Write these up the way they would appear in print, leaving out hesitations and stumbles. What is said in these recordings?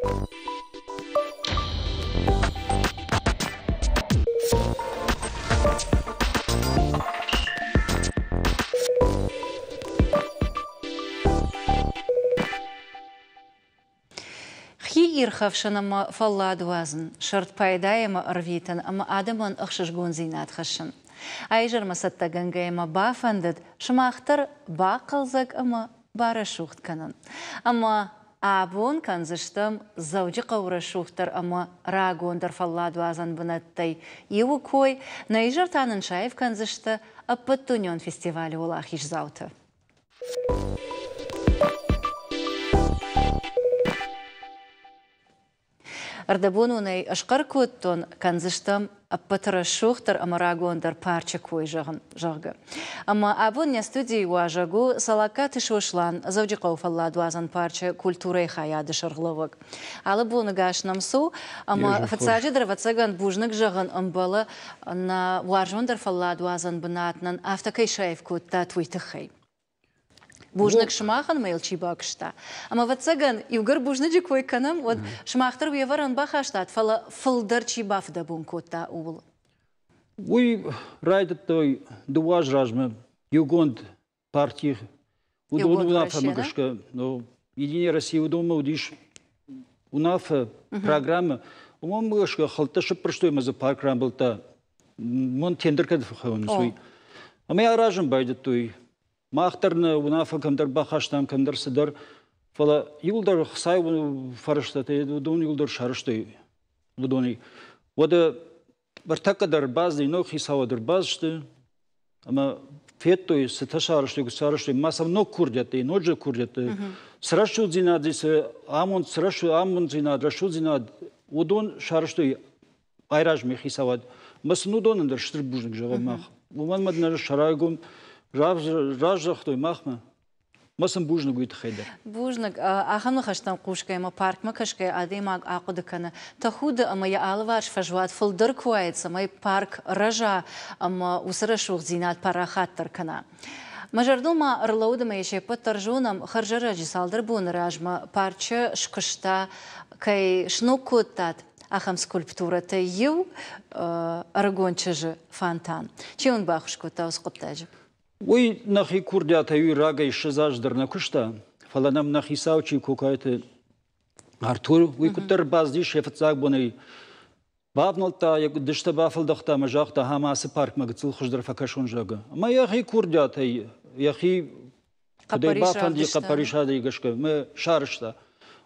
Хи ирхӕфсын ӕмӕ фӕллад уадзын, сӕрд пайдаимӕ ӕрвитын ӕмӕ адӕмӕн ӕхсызгондзинад хӕссын. Аизӕрмӕ цӕттӕгӕнгӕйӕ мӕ бафӕндыд сымах дӕр бахъӕлдзӕг ӕмӕ барӕсугъд кӕнын. Ӕмӕ абон кӕндзыстӕм Дзӕуджыхъӕуы рӕсугъддӕр ӕмӕ рагондӕр фӕлладуадзӕн бынӕттӕй иуы кой, нӕ изӕр та нын саив кӕндзысты ӕппӕтдунеон фестивалы уӕлахиздзаутӕ. Ӕрдӕбон уын ӕй ӕсхъӕр кодтон, кӕндзыстӕм ӕппӕты рӕсугъддӕр ӕмӕ рагондӕр парчы кой, зӕгъын, зӕгъгӕ. Ӕмӕ абон нӕ студийы уазӕг у Салаккаты Сослан, Дзӕуджыхъӕуы фӕлладуадзӕн парчы культурӕйы хайады сӕргълӕууӕг. Алы боны гас нӕм цы у, ӕмӕ фыццаджыдӕр, ӕвӕццӕгӕн, бузныг зӕгъын ӕмбӕлы, нӕ уарзондӕр фӕлладуадзӕн бынат нын афтӕ кӕй саив кодтат, уый тыххӕй. Бузныг сымахӕн, мӕ йыл чи бакуыста. Ӕмӕ, ӕвӕццӕгӕн, иугӕр бузныджы кой кӕнӕм, уӕд сымах дӕр уе вӕрӕн бахастат, фӕлӕ фылдӕр чи бафыдӕбон кодта, ууыл. Уый райдыдтой дыууӕ азы размӕ иугонд парти. Уыдон уынаффӕмӕ гӕсгӕ, ну, Единая Россия уыдонмӕ уыдис уынаффӕ, программӕ. Уымӕ гӕсгӕ хӕлттӕ сыппӕрстой ӕмӕ дзы парк рамбылдта. Мон тендер кӕд фӕхӕуынц, уый. Ӕмӕ йӕ аразын байдыдтой. Мах дӕр нӕ уынаффӕ кӕмдӕр бахастам, кӕмдӕр цыдӕр. Фӕлӕ иуылдӕр хцайы фӕрӕзтӕ уыдон иуылдӕр сарӕзтой уыдонӕй. Уӕдӕ ӕртӕккӕ дӕр базыди, ног хицауад ӕрбацыдысты ӕмӕ федтой, цытӕ сарӕзтой, куыд сарӕзтой. Ма сӕм ног курдиӕттӕ, ноджы курдиӕттӕ. Цы рӕсугъддзинад, цы амонд, цы амонддзинад, рӕсугъддзинад, уыдон сарӕзтой айразмӕ хицауад. Мӕ сын уыдонӕн дӕр стыр бузныг зӕгъӕм мах. Уымӕн мӕ нӕ сӕрайгом раздӕхтой махмӕ. Мӕ сын бузныг уый тыххӕй дӕр. Бузныг. Ахӕм ныхӕстӕм хъусгӕйӕ ӕмӕ паркмӕ кӕсгӕйӕ адӕймаг ахъуыды кӕны, тӕхуды ӕмӕ йӕ алыварс фӕзуат фылдӕр куы уаид, цӕмӕй парк рӕза ӕмӕ уыцы рӕсугъддзинад парахатдӕр кӕна. Мӕ зӕрдыл ма ӕрлӕууыд ӕмӕ йӕ се ппӕт дӕр зонӕм, хӕрзӕрӕджы цалдӕр боны размӕ парчы скуыста, кӕй сног кодтат, ахӕм скульптурӕтӕй иу ӕрыгон чызджы фонтан. Чи уын баххуыс кодта уыцы хъуыддаджы? Уый нӕхи курдиатӕй уый рагӕй 20 аз дӕр нӕ куыста, фӕлӕ нӕм нӕ хицау чи Кокайты Артур, уый куыддӕр бацыдис йӕ фыццаг бонӕй бавнӕлдта, йӕ дыстӕ бафӕлдӕхта ӕмӕ загъта, ахӕм ацы паркмӕ гыццыл хуыздӕр фӕкӕсон, зӕгъгӕ. Ӕмӕ йӕхи курдиатӕй, йӕхи куыдӕй бафӕнди хъӕппӕрисадӕй гӕсгӕ мӕ сарӕзта.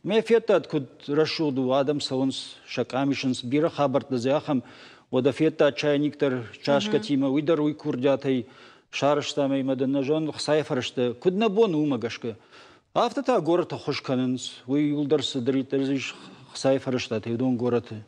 Мӕ федтат, куыд рӕсугъд у, адӕм цӕуынц, сӕ къам исынц, бирӕ хабӕрттӕ дзы ахӕм. Уӕдӕ федтат чайник дӕр чашкӕтимӕ, уый дӕр уый курдиатӕй сарӕзта ӕмӕ дын нӕ зон хцайы фӕрӕзтӕ куыд нӕ бон у, уымӕ гӕсгӕ. Афтӕ та горӕты хуыз кӕнынц, уый иуылдӕр цыдӕриддӕр ис хцайы фӕрӕзтӕ, уыдон горӕты.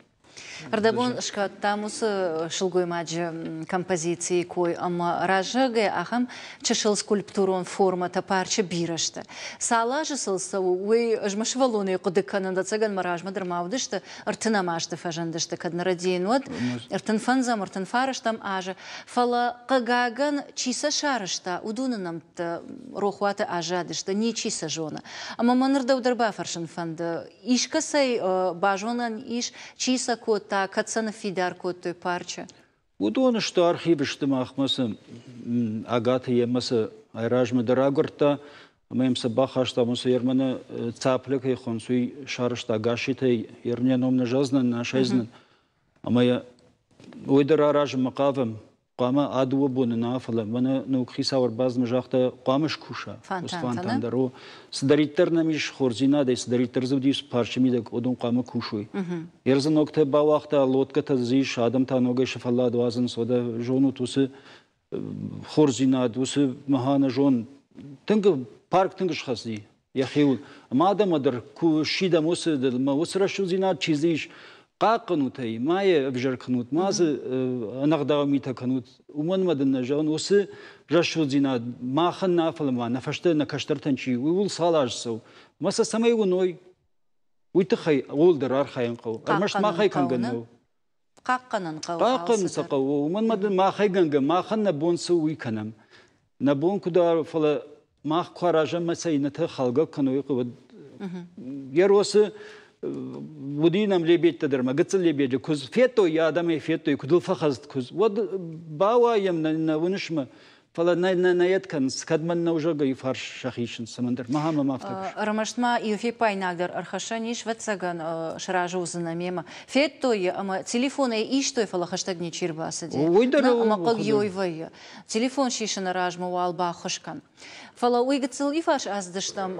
Ӕрдӕбон скодтам уыцы сылгоймаджы композицийы кой ӕмӕ раззагӕй ахӕм чысыл скульптурон формӕтӕ парчы бирӕ сты. Цал азы сыл цӕуы, уый ӕз мӕ сывӕллонӕй хъуыды кӕнын, ӕцӕгӕн мӕ размӕ дӕр ма уыдысты, ӕртынӕм азты фӕзындысты, кӕд нӕ рӕдийын, уӕд ӕртын фӕндзӕм, ӕртын фарӕстӕм азы. Фӕлӕ, хъыгагӕн, чи сӕ сарӕзта, уыдоны нӕмттӕ рохуаты аззадысты, ничи сӕ зоны. Ӕмӕ мӕ ныр дӕу дӕр бафӕрсын фӕнды, Искӕцӕй базонӕн ис, чи сӕ кодта, кӕд сӕ ныффидар кодтой парчы? Уыдон сты архивы сты махмӕ цы Агаты йемӕ цы айразмӕ дӕр агуырдта ӕмӕ йӕм сӕ бахаста, уым цы Ерманы цаплӕ кӕй хонынц, уый сарӕзта Гасситӕй, Ермӕ ном нӕ зӕгъдзынӕн, нӕ сайдзынӕн. Ӕмӕ йӕ уый дӕр аразынмӕ хъавӕм. Хъуамӕ а дыууӕ боны нӕ, фӕлӕ мӕнӕ ног хицау ӕрбацыдмӕ загъта, хъуамӕ скуса. Фонтан дӕр. О, цыдӕриддӕр нӕм ис хорздзинадӕй, цыдӕриддӕр дзы уыдис парчы мидӕг, уыдон хъуамӕ кусой. Ӕрдзы ногтӕ бауагъта, лодкӕтӕ дзы ис, адӕм та ногӕй сӕ фӕллад уадзынц. Уӕдӕ зонут уыцы хорздзинад, уыцы мӕхӕнӕ зон. Тынг парк тынг схӕцыди йӕхиуыл. Ӕмӕ адӕммӕ дӕр куы сидӕм уыцы, уыцы рӕсугъддзинад чи дзы ис, хъахъхъӕнут ӕй, ма йӕ ӕвзӕр кӕнут, ма дзы ӕнӕгъдау митӕ кӕнут. Уымӕн ӕмӕ дын нӕ зӕгъын, уыцы рӕсугъддзинад махӕн нӕ, фӕлӕ ма нӕ фӕстӕ нӕ кӕстӕртӕн чи, ууыл цал азы цӕуы. Ӕмӕ сӕ цӕмӕй уыной, уый тыххӕй ууыл дӕр архайын хъӕуы. Ӕрмӕст махӕй кӕнгӕ нӕу. Хъахъхъӕнын хъӕуы. Хъахъхъӕнын сӕ хъӕуы, уымӕн ӕмӕ дын махӕй гӕнгӕ, махӕн нӕ бон цы у, уый кӕнӕм. Нӕ бон куыд фӕлӕ мах куы аразӕм ӕмӕ сӕ иннӕтӕ халгӕ кӕной, уӕд йӕ росы. Уыди нӕм лебедтӕ дӕр ма, гыццыл лебеды куыдз. Федтой йӕ адӕмӕй федтой, куыд ыл фӕхӕцыд куыдз. Уӕд бауайӕм нӕ уынысмӕ, фӕлӕ нӕ нӕ нӕ йед кӕнынц, кӕд мӕн нӕ узӕгӕй фарс сӕхи исынц цӕмӕндӕр. Махӕн мӕм афтӕ кӕсы. Ӕрмӕст ма иу фиппаинаг дӕр ӕрхӕссӕн ис, ӕвӕццӕгӕн, сразы уыдзынӕ мемӕ. Федтой йӕ ӕмӕ телефонӕй истой, фӕлӕ хӕстӕг ничи ӕрбацыди. Уый дӕр ӕмӕ хъыг ёй вӕййы. Телефон сисыны размӕ уал баххуыс кӕн. Фӕлӕ уый гыццыл ифас ацыдыстӕм,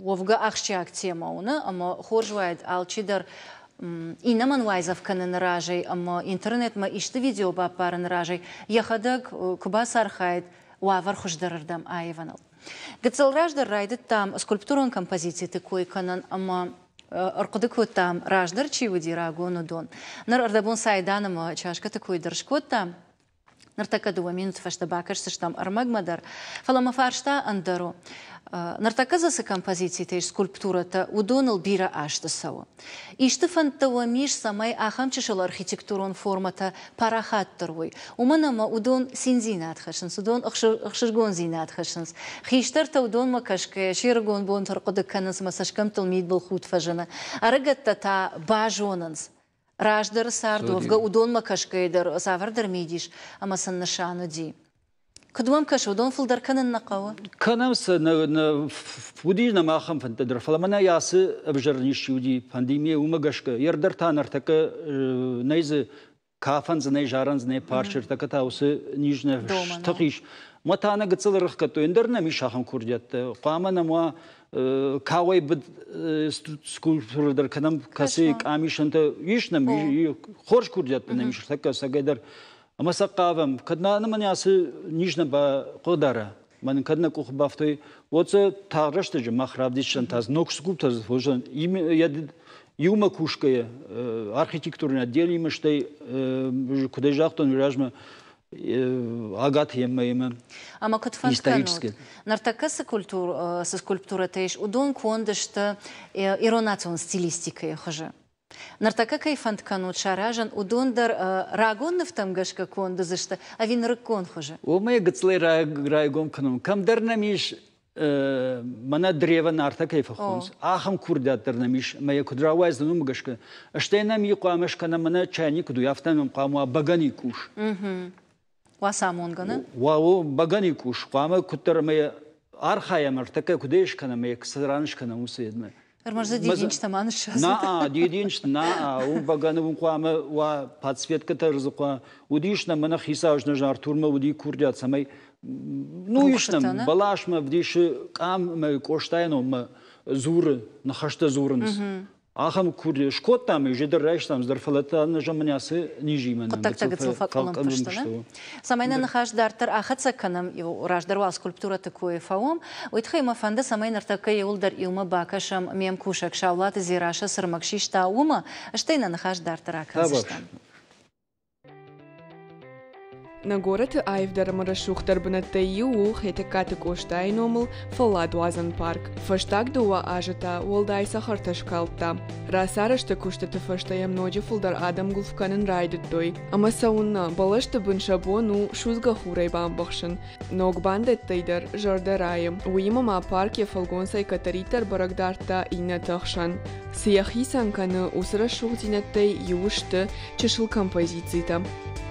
уӕвгӕ ахсджиаг темӕ у, нӕ? Ӕмӕ хорз уаид алчидӕр иннӕмӕн уайдзӕф кӕныны разӕй ӕмӕ интернетмӕ исты видео баппарыны разӕй йӕхӕдӕг куы бацархаид уавӕр хуыздӕрырдӕм аивыныл. Гыццыл раздӕр райдыдтам скульптурон композициты кой кӕнын ӕмӕ ӕрхъуыды кодтам, раздӕр чи уыди рагон, уыдон. Ныр ӕрдӕбон цайдан ӕмӕ чашкӕты кой дӕр скодтам. Ныртӕккӕ дыууӕ минуты фӕстӕ бакӕсдзыстӕм ӕрмӕгмӕ дӕр. Фӕлӕ мӕ фарста ӕндӕр у. Ныртӕккӕ дзы цы композицитӕ ис, скульптурӕтӕ, уыдоныл бирӕ азты цӕуы. Исты фӕндтӕ уӕм ис, цӕмӕй ахӕм чысыл архитектурон формӕтӕ парахатдӕр уой? Уымӕн ӕмӕ уыдон циндзинад хӕссынц, уыдон ӕхсызгондзинад хӕссынц. Хистӕртӕ уыдонмӕ кӕсгӕйӕ се рыгон бонты ӕрхъуыды кӕнынц ӕмӕ цӕсгӕмттыл мидбылхудт фӕзыны. Ӕрыгӕттӕ та базонынц, Раздӕры цард уӕвгӕ уыдонмӕ кӕсгӕйӕ дӕр цавӕрдӕр мидис ӕмӕ сын нысан уыди. Куыд уӕм кӕсы, уыдон фылдӕр кӕнын нӕ хъӕуы? Кӕнӕм сӕ, уыди нӕм ахӕм фӕндтӕ дӕр, фӕлӕ мӕнӕ ацы ӕвзӕр низ чи уыди, пандемия, уымӕ гӕсгӕ, йе рдӕр та ныртӕккӕ нӕй дзы кафӕн дзы нӕй, зарӕн дзы нӕй, парчы ӕртӕккӕ та уыцы низ нӕ стых ис. Мӕ та нӕ гыццыл ӕрыхгӕдтой, ӕндӕр нӕм ис ахӕм курдиӕттӕ. Хъуамӕ нӕм уа кауӕй быд скульптурӕ дӕр кӕнӕм, кӕцы къамисӕнтӕ ис нӕм, хорз курдиӕттӕ нӕм ис ӕртӕккӕ ӕцӕгӕй дӕр. Ӕмӕ сӕ хъавӕм, кӕд ма мӕнӕ ацы низ нӕ бахъыгдара, мӕн кӕд нӕ къухы бафтой, уӕд сӕ тагъд рӕстӕджы мах равдисдзӕн та ног скульптор иумӕ кусгӕйӕ архитектурон отделимӕ, стӕй куыдӕй загътон, уый размӕ Агат еммӕ Ӕмӕ куыд фӕнд кӕнут, ныртӕккӕ цы культур, цы скульптурӕтӕ ис, уыдон конд сты ирон национ стилистикӕйы хуызы. Ныртӕккӕ кӕй фӕнд кӕнут саразын, уыдон дӕр рагон нывтӕм гӕсгӕ конд уыдзысты ӕви нырыккон хуызы? Уымӕй гыццылӕй райгом кӕнон. Кӕмдӕр нӕм ис мӕнӕ древо Нартӕ кӕй фӕхонынц, ахӕм курдиат дӕр нӕм ис, ӕмӕ йӕ куыд рауайдзӕн, уымӕ гӕсгӕ. Стӕй нӕм и хъуамӕ скӕнӕм мӕнӕ чайник куыд у, афтӕ нӕм хъуамӕ уа бӕгӕни къус. Уацамонгӕ, нӕ? Уа, бӕгӕни къус. Хъуамӕ куыддӕр ӕмӕ йӕ архайӕм, ӕртӕккӕ куыдӕй скӕнӕм, ӕмӕ йӕ цы ран скӕнӕм, уыцы едмӕ. Ӕрмӕст дзы дидинджытӕ ма ныссадзут. На, дидинджытӕ, на, уым бӕгӕны уым хъуамӕ уа подсветкӕтӕ дзы хъуамӕ уыдис нӕм, мӕнӕ хицау ӕз Артурмӕ уыди курдиат, цӕмӕй ну ис нӕм, бӕласмӕ вдисы къам ӕмӕ Къостайы номмӕ дзуры, ныхӕстӕ дзурынц. Ахӕм курдиат скодтам, иу дӕр райстам, дӕр, фӕлӕ та нӕ зӕгъын ацы низимӕ хъуыддӕгтӕ гыццыл фӕкъуылымпы сты. Цӕмӕй нӕ ныхас дарддӕр ахӕццӕ кӕнӕм, раздӕр уал скульптурӕты кой фӕуӕм, уый тыххӕй мӕ фӕнды, цӕмӕй ныртӕккӕ иуылдӕр иумӕ бакӕсӕм ме мкусӕг Саулаты Дзерассӕ цы рмӕг систа, уымӕ, стӕй нӕ ныхас дарддӕр акӕндзыстӕм. Нӕ горӕты аивдӕр ӕмӕ рӕсугъддӕр бынӕттӕй иу у Хетӕгкаты Къостайы номыл фӕлладуадзӕн парк. Фӕстаг дыууӕ азы та уӕлдай цӕхӕртӕ скалдта. Рацарӕзты куыстыты фӕстӕ йӕм ноджы фылдӕр адӕм гуылф кӕнын райдыдтой. Ӕмӕ цӕуыннӕ, бӕлӕсты бын сӕ бон у судзгӕ хурӕй бамбӕхсын. Ног бандӕттӕй дӕр зӕрдӕ райы. Уыимӕ ма парк йӕ фӕлгонцӕй кӕддӕриддӕр бӕрӕг дардта иннӕты ӕхсӕн. Цы йӕ хицӕн кӕны, уыцы рӕсугъддзинӕдтӕй иу сты чысыл композицитӕ.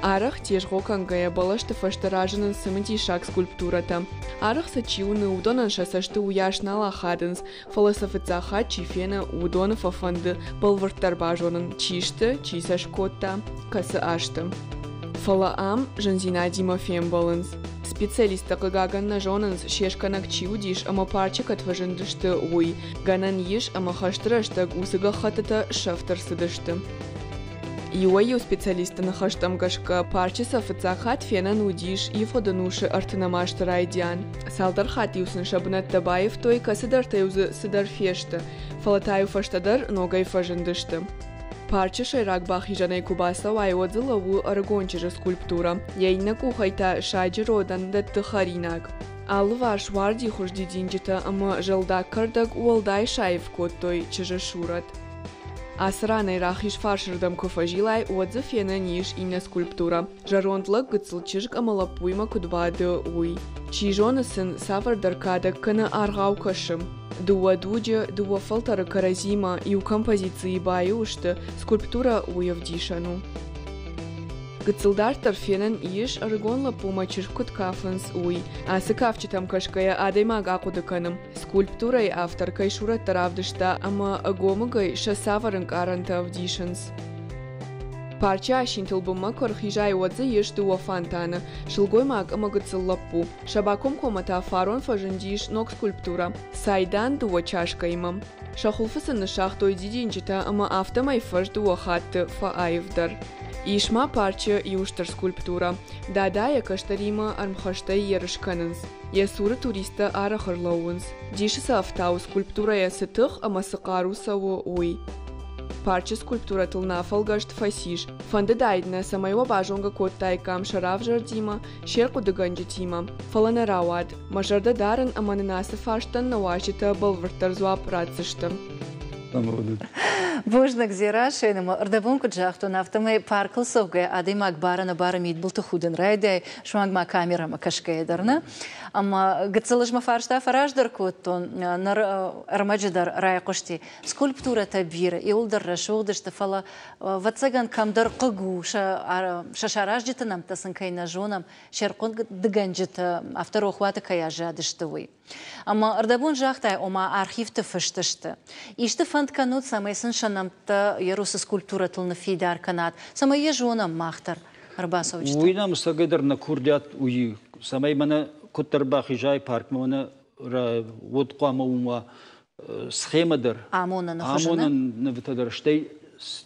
Арӕх тезгъо кӕнгӕйӕ бӕлӕсты фӕстӕ разынынц цымыдисаг скульптурӕтӕ. Арӕх сӕ чи уыны, уыдонӕн сӕ цӕсты уыйас нал ахадынц, фӕлӕ сӕ фыццаг хатт чи фены, уыдоны фӕфӕнды бӕлвырддӕр базонын, чи сты, чи сӕ скодта, кӕцы азты. Фӕлӕ ам зындзинадимӕ фембӕлынц. Специалисттӕ хъыгагӕн нӕ зонынц, се скӕнӕг чи уыдис ӕмӕ парчы кӕд фӕзындысты, уый. Гӕнӕн ис, ӕмӕ хӕсты рӕстӕг уыцы гӕххӕттытӕ сӕфт ӕрцыдысты. Иуӕй-иу специалистты ныхӕстӕм гӕсгӕ, парчы сӕ фыццаг хатт фенӕн уыдис ивгъуыд ӕнусы ӕртынӕм азты райдиан. Цалдӕр хатт-иу сын сӕ бынӕттӕ баивтой, кӕцыдӕртӕ-иу дзы цыдӕр фесты, фӕлӕ та-иу фӕстӕдӕр ногӕй фӕзындысты. Парчы сӕйраг бахизӕнӕй куы бацӕуай, уӕд дзы лӕууы ӕрыгон чызджы скульптурӕ, йӕ иннӕ къухӕй та саджы родӕн дӕтты хӕринаг. Алыварс уардихуыз дидинджытӕ ӕмӕ зӕлдаг кӕрдӕг уӕлдай саив кодтой чызджы сурӕт. Ацы ранӕй рахиз фарсырдӕм куы фӕзилай, уӕд дзы фенӕн ис иннӕ скульптурӕ, зӕронд лӕг гыццыл чызг ӕмӕ лӕппуимӕ куыд бады, уый. Чи зоны сын цавӕрдӕр кадӕг кӕнӕ аргъау кӕсы. Дыууӕ дуджы, дыууӕ фӕлтӕры кӕрӕдзимӕ иу композицийы баиу сты, скульптурӕ уый ӕвдисӕн у. Гыццыл дарддӕр фенӕн ис, ӕрыгон лӕппумӕ чызг куыд кафынц, уый. Ацы кафджытӕм кӕсгӕйӕ адӕймаг ахъуыды кӕны, скульптурӕйы автор кӕй сурӕттӕ равдыста ӕмӕ ӕгомыгӕй сӕ цавӕр ӕнкъарӕнтӕ ӕвдисынц. Парчы асинтыл бынмӕ куы ӕрхизай, уӕд дзы ис дыууӕ фонтаны – сылгоймаг ӕмӕ гыццыл лӕппу. Сӕ бакомкоммӕ та фарон фӕзындис ног скульптурӕ – цайдан дыууӕ чашкӕимӕ. Сӕ хуылфы сын ныссагътой дидинджытӕ ӕмӕ афтӕмӕй фӕз дыууӕ хатты фӕаивдӕр. Ис ма парчы иу стыр скульптурӕ. Дада йӕ кӕстӕримӕ ӕрмхӕстӕй ерыс кӕнынц. Йӕ цуры туристтӕ арӕх ӕрлӕууынц. Дисы сӕ ӕфтауы скульптурӕйӕ цы тых ӕмӕ цы хъару цӕуы, уый. Парчы скульптурӕтыл нӕ афӕлгӕст фӕцис. Фӕндыдаид нӕ, цӕмӕй уӕ базонгӕ кодтаиккам сӕ равзӕрдимӕ, се рхъуыдыгӕнджытимӕ. Фӕлӕ нӕ рауад. Мӕ зӕрдӕ дарын ӕмӕ нын ацы фарстӕн нӕ уазджытӕ бӕлвырддӕр дзуапп ратдзысты. Бузныг, Дзерассӕ, ӕмӕ ӕрдӕбон куыд загътон, афтӕмӕй паркыл цӕугӕ адӕймаг бар-ӕнӕбары мидбылты худын райдайы, суанг ма камерӕмӕ кӕсгӕйӕ дӕр нӕ. Ӕмӕ гыццыл ӕз мӕ фарста фӕраздӕр кодтон, ныр ӕрмӕджы дӕр райхъуысти. Скульптурӕтӕ бирӕ, иуылдӕр рӕсугъд сты, фӕлӕ, ӕвӕццӕгӕн, кӕмдӕр хъыг у, сӕ саразджыты нӕмттӕ сын кӕй нӕ зонӕм, се рхъуыдыгӕнджытӕ афтӕ рохуаты кӕй аззадысты, уый. Ӕмӕ ӕрдӕбон загътай, ома архивты фыст сты. Исты фӕнд кӕнут, цӕмӕй сын сӕ нӕмттӕ Ерусы скульптурӕтыл ныффидар кӕнат, цӕмӕй йӕ зонӕм мах дӕр ӕрбацӕуджытӕ? Уый нӕм ӕцӕгӕйдӕр нӕ курдиат уый, цӕмӕй мӕнӕ куыддӕр бахизай паркмӕ, мӕнӕ уӕд хъуамӕ уым уа схемӕ дӕр, амонӕн амонӕн нывтӕ дӕр, стӕй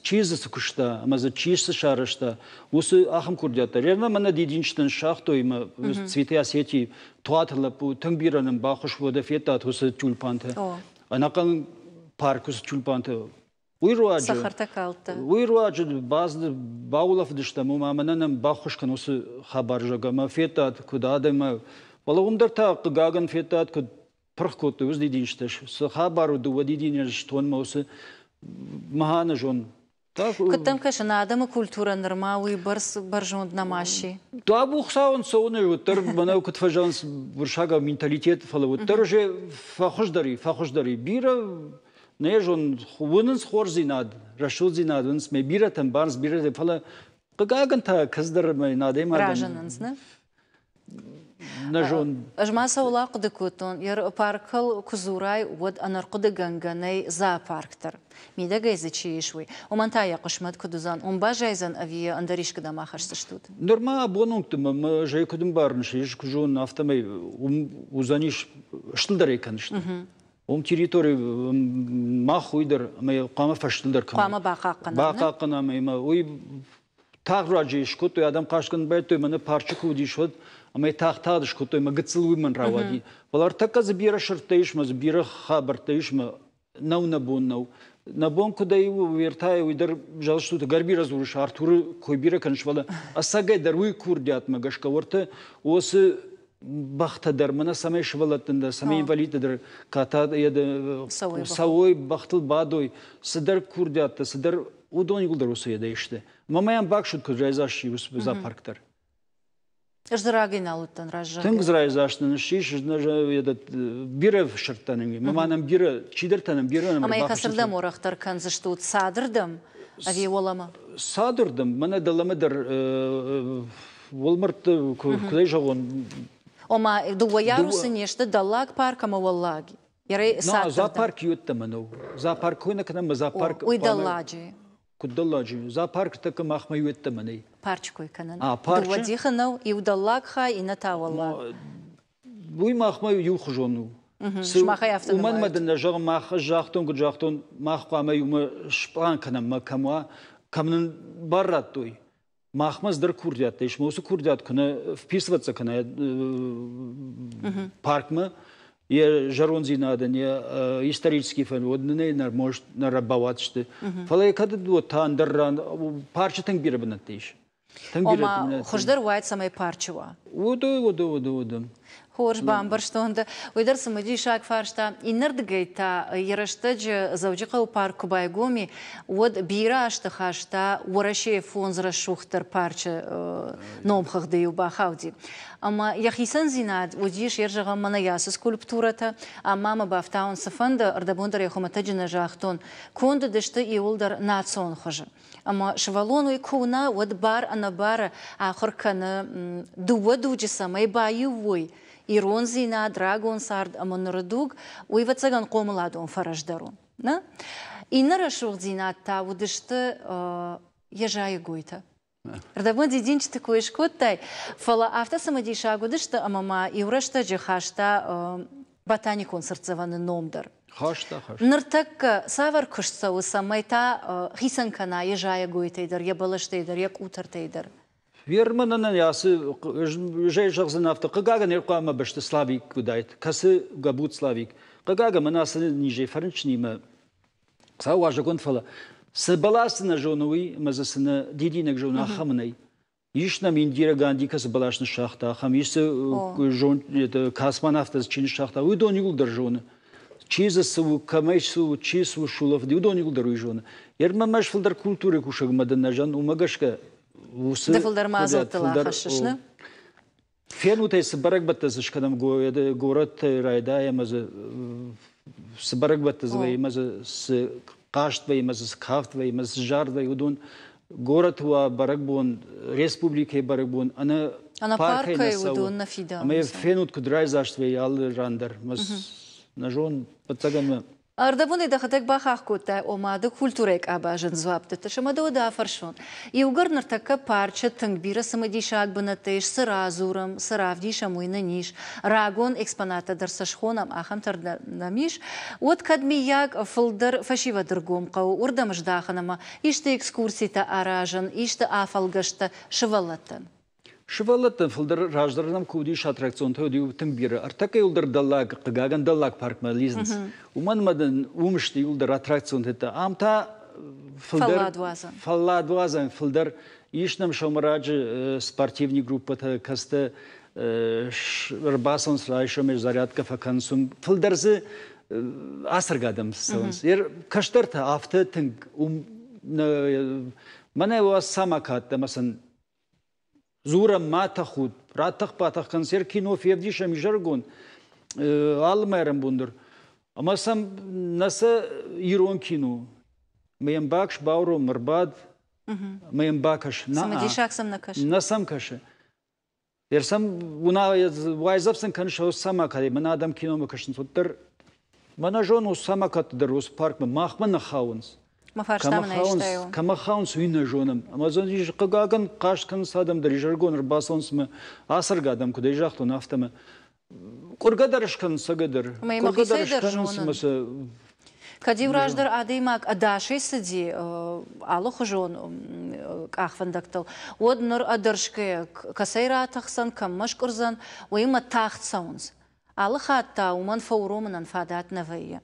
чи дзы цы куыста ӕмӕ дзы чи цы сарӕзта, уыцы ахӕм курдиаттӕ. Ӕмӕ мӕнӕ дидинджытӕн сагътой мӕ Цветы Осетии Туаты лӕппу тынг бирӕ нын баххуыс уӕдӕ федтат уыцы тюльпантӕ. Ӕнӕхъӕн парк уыцы тюльпантӕ. Уый руаджы Цӕхӕртӕ калдта. Уый руаджы баулӕфыдыстӕм, ома мӕнӕ нӕм баххуыс кӕн уыцы хабар, зӕгъгӕ, ӕмӕ федтат, куыд адӕмы. Фӕлӕ уым дӕр та, хъыгагӕн, федтат, куыд пырх кодтой уыцы дидинджытӕ. Цы хабар у дыууӕ дидинӕджы стонмӕ уыцы мӕхӕнӕзон. Куыд дӕм кӕсы, нӕ адӕмы культурӕ нырма уый бӕрц бӕрзонд нӕма сси? Табу Хуыцауӕн цӕуынӕй уӕддӕр мӕнӕ куыд фӕзӕгъынц уырыссагау менталитет, фӕлӕ уӕддӕр уже фӕхуыздӕр и, фӕхуыздӕр и. Бирӕ нӕ зон, уынынц хорздзинад, рӕсугъддзинад уынынц, мӕ бирӕтӕн барынц, бирӕтӕ, фӕлӕ хъыгагӕн та кӕцыдӕр мӕ адӕймагӕн Разынынц, нӕ? Нӕ зон. Ӕз ма цӕуыл ахъуыды кодтон, паркыл куы дзурай, уӕд ӕнӕрхъуыдыгӕнгӕ нӕй зоопарк дӕр. Мидӕгӕй дзы чи ис, уый. Уымӕн та йӕ хъысмӕт куыд уыдзӕн, уым баззайдзӕн ӕви йӕ ӕндӕр искуыдӕм ахӕсдзыстут? Нырма абоны онгты мӕ зӕй куыд ӕмбарын, ис куы зонын, афтӕмӕй уым уыдзӕнис стылдӕрӕй кӕнысты. Уым территори мах уый дӕр ӕмӕ хъуамӕ фӕстылдӕр кӕнӕм. Хъуамӕ бахъахъхъӕнӕм. Бахъахъхъӕнӕм ӕмӕ уый тагъд раджы скодтой, адӕм хъастгӕнӕн байдыдтой, мӕнӕ парчы куы уыдис, уӕд ӕмӕ тагъд-тагъд скодтой, мӕ гыццыл уый мӕн рауади. Фӕлӕ ӕртӕккӕ дзы бирӕ сырдтӕ ис, мӕ дзы бирӕ хабӕрттӕ ис, мӕ нӕу нӕ бон нӕу. Нӕ бон куыдӕй у, уӕртӕ уый дӕр зӕгъыстут, ӕгӕр бирӕ дзурыс, Артуры кой бирӕ кӕныс, фӕлӕ ӕцӕгӕй дӕр уый курдиатмӕ гӕсгӕ уӕртӕ уыцы бӕхтӕ дӕр, мӕнӕ цӕмӕй сывӕллӕттӕн дӕр, цӕмӕй инвалидтӕ дӕр ката цӕуой, бӕхтыл бадой, цыдӕр курдиаттӕ, цыдӕр уыдон иуылдӕр уыцы едӕй сты. Мӕ мӕм баксуд куыд райдзаст уыцы зоопарк дӕр. Ӕз дзы рагӕй нал уыдтӕн раззаг. Тынг райдзаст нын ссис, бирӕ сырдтӕ нын, мӕ нӕм бирӕ, чидӕртӕ нӕм бирӕ нӕм Ӕмӕ кӕцырдӕм уӕрӕхдӕр кӕндзыстут, цадырдӕм ӕви уӕлӕмӕ? Цадырдӕм, мӕнӕ дӕлӕмӕ дӕр уӕлмӕрдты куыдӕй зӕгъон. Ома дыууӕ ярусы не сты дӕллаг парк ӕмӕ уӕллаг. Зоопарк йеддӕмӕ нӕу. Зоопарк кой нӕ кӕнӕм, зоопарк. Уый дӕлладжы. Куыд дӕлладжы? Зоопарк тӕккӕ махмӕ йеддӕмӕ нӕй. Парчы кой кӕнын. Дыууӕ дихы нӕу, иу дӕллаг хай, иннӕ та уӕллаг. Уый махмӕ иухуызон у. Сымахӕй афтӕ Уымӕн мӕ дын нӕ зӕгъын, мах ӕз загътон, куыд загътон, мах хъуамӕ иумӕ спълан кӕнӕм, мӕ кӕм уа, кӕм нын бар радтой. Махмӕ цыдӕр курдиаттӕ ис, уыцы курдиат куы нӕ вписываться кӕна паркмӕ, йӕ зӕронддзинадӕн, йӕ исторический фӕнд, уӕд нын ӕй нӕ может нӕ бауадзысты. Фӕлӕ кӕд уӕд та ӕндӕр ран парчы тынг бирӕ бынӕттӕ ис. Тынг бирӕ Ома, хуыздӕр уаид, цӕмӕй парчы уа. Уыды, уыды, уыды, уыды. Хорз бамбӕрстон дӕ. Уый дӕр цымыдисаг фарста. Иннӕрдыгӕй та йӕ рӕстӕджы Дзӕуджыхъӕуы парк куы байгом и, уӕд бирӕ азты хаста Уӕрӕсейы фондз рӕсугъддӕр парчы номхыгъды-иу бахауди. Ӕмӕ йӕ хицӕндзинад уыдис, йе зӕгъӕм, мӕнӕ ацы скульптурӕтӕ, ӕмӕ мӕ бафтауын цыфӕнды, ӕрдӕбон дӕр йӕ хуымӕтӕджы нӕ загътон, конд уыдысты иууылдӕр национ хуызы. Ӕмӕ сывӕллон уый куы уына, уӕд бар-ӕнӕбары ахуыр кӕны дыууӕ дуджы цӕмӕй баиу уой, ирондзинад, рагон цард ӕмӕ ныры дуг, уый, ӕвӕццӕгӕн, хъомыладон фӕрӕз дӕр у. Нӕ? Иннӕ рӕсугъддзинад та уыдысты йӕ зайӕгойтӕ. Рдӕбон дидинджыты кой скодтай, фӕлӕ афтӕ цымыдисаг уыдысты, ӕмӕ ма иу рӕстӕджы хаста ботаникон цыртдзӕвӕны ном дӕр. Хаста, хаста. Ныртӕккӕ цавӕр куыст цӕуы, цӕмӕй та хицӕн кӕна йӕ зайӕгойтӕй дӕр, йӕ бӕлӕстӕй дӕр, йӕ къутӕртӕй дӕр? Верманӕн ацы зӕй зӕгъдзӕн афтӕ, хъыгагӕн ӕй хъуамӕ бӕсты Славик уыдаид, кӕцы Габут Славик. Хъыгагӕн мӕн ацы низӕй фӕрынчынимӕ Сау уазӕгонд, фӕлӕ цы бӕлас дзы нӕ зоны, уый ӕмӕ дзы цы нӕ дидинӕг зоны, ахӕм нӕй. Ис нӕм Индира Ганди кӕцы бӕлас ныссагъта, ахӕм, ис дзы космонавтӕ чи ныссагъта, уыдон иууылдӕр зоны. Чи дзы цы у, кӕмӕй цы у, чи цы у сулӕфыди, уыдон иууылдӕр уый зоны. Ермӕ мӕ фылдӕр культурӕйы кусӕгмӕ дын нӕ зӕн, уымӕ гӕсгӕ уыцы Ды фылдӕр мадзӕлттыл ахӕссыс, нӕ? Фенут ӕй, цы бӕрӕгбӕттӕ дзы скӕнӕм горӕтты райдайӕм ӕмӕ дзы цы бӕрӕгбӕттӕ дзы вӕййы ӕмӕ дзы цы хъазт вӕййы ӕмӕ дзы цы кафт вӕййы ӕмӕ цы зард вӕййы, уыдон горӕты уа бӕрӕгбон, республикӕйы бӕрӕгбон ӕнӕ паркӕй нӕ цӕуы. Ӕмӕ фенут, куыд райдзаст вӕййы алы ран дӕр. Нӕ зон, ӕвӕццӕгӕн мӕ Ӕрдӕбонӕй дӕхӕдӕг бахахх кодтай, ома ды культурӕйы къабазӕн дзуапп дӕттыс ӕмӕ дӕ уӕдӕ афӕрсон. Иугӕр ныртӕккӕ парчы тынг бирӕ цымыдисаг бынӕттӕ ис, цы радзурӕм, цы равдисӕм, уый нын ис, рагон экспонаттӕ дӕр цы схонӕм, ахӕмтӕ нӕм ис, уӕд кӕд, мыййаг, фылдӕр фӕсивӕды ргом хъӕуы уырдӕм здахын ӕмӕ исты экскурситӕ аразын, исты афӕлгӕсттӕ сывӕллӕттӕн? Сывӕллӕттӕн фылдӕр раздӕр нӕм куы уыдис аттракционтӕ, уыд тынг бирӕ. Ӕртӕккӕ иуылдӕр дӕллаг, хъыгагӕн, дӕллаг паркмӕ лидзынц. Уымӕн ӕмӕ дын уым сты иуылдӕр аттракционтӕ. Ам та фылдӕр фӕлладуадзӕн фылдӕр ис нӕм сӕумӕраджы спортивный группӕтӕ, кӕцытӕ ӕрбацӕуынц райсомӕй зарядкӕ фӕкӕнынц. Фылдӕр дзы ацӕргӕ адӕм цӕуынц. Кӕстӕртӕ афтӕ тынг уым мӕнӕ уӕ самокаттӕ ӕмӕ сын Дзурӕм, ма тӕхут, ратӕх-батӕх концерт кино февдисӕм изӕрыгон алы майрӕмбон дӕр. Ӕмӕ сӕм нӕ сӕ ирон кино. Мӕ йӕм бакс, бауром, ӕрбад, мӕ йӕм бакӕс. Цымыдисаг сӕм нӕ кӕсы? Нӕ сӕм кӕсы. Ерсӕм уайдзӕф сын кӕныс, самокат, мӕнӕ адӕм киномӕ кӕсынц, уӕддӕр мӕнӕ зонут, самокатты дӕр уыцы паркмӕ махмӕ нӕ хауынц. Мӕ фарста мын айстай. Кӕмӕ хауынц, уый нӕ зонӕм. Ӕмӕ дзы хъыгагӕн, хъаст кӕнынц адӕм дӕр, изӕрыгон ӕрбацӕуынц ӕмӕ ацӕргӕ адӕм, куыд ӕй загътон, афтӕмӕ. Къуыргӕ дӕр скӕнынц, цӕгӕ дӕр. Къуыргӕ дӕр скӕнынц ӕмӕ сӕ Кӕд-иу раздӕр адӕймаг ӕдасӕй цыди алыхуызон къахвӕндӕгтыл, уӕд ныр ӕдӕрсгӕйӕ кӕцӕй ратӕхдзӕн, кӕм скъуырдзӕн, уыимӕ тагъд цӕуынц. Алы хатт та уымӕн фӕуромынӕн фадат нӕ вӕййы.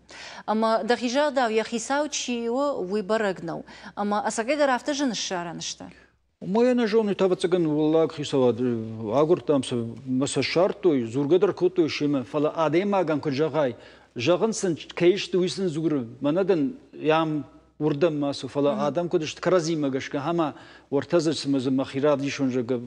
Ӕмӕ дӕхи загъдау, йӕ хицау чи у, уый бӕрӕг нӕу. Ӕмӕ ӕцӕгӕйдӕр афтӕ зын ссарӕн сты. Уымӕй ӕнӕ зоны, ӕвӕццӕгӕн, уӕллаг хицауад агуырдтам сӕ, мӕ сӕ ссардтой, дзургӕ дӕр кодтой семӕ, фӕлӕ адӕймагӕн куыд зӕгъай, зӕгъын сын кӕй сты, уый сын дзуры, мӕнӕ дын ам уырдӕм ма цу, фӕлӕ адӕм куыд сты кӕрӕдзимӕ гӕсгӕ, ӕмӕ уӕртӕ дзы цымӕ дзы мӕхи равдисон, зӕгъгӕ,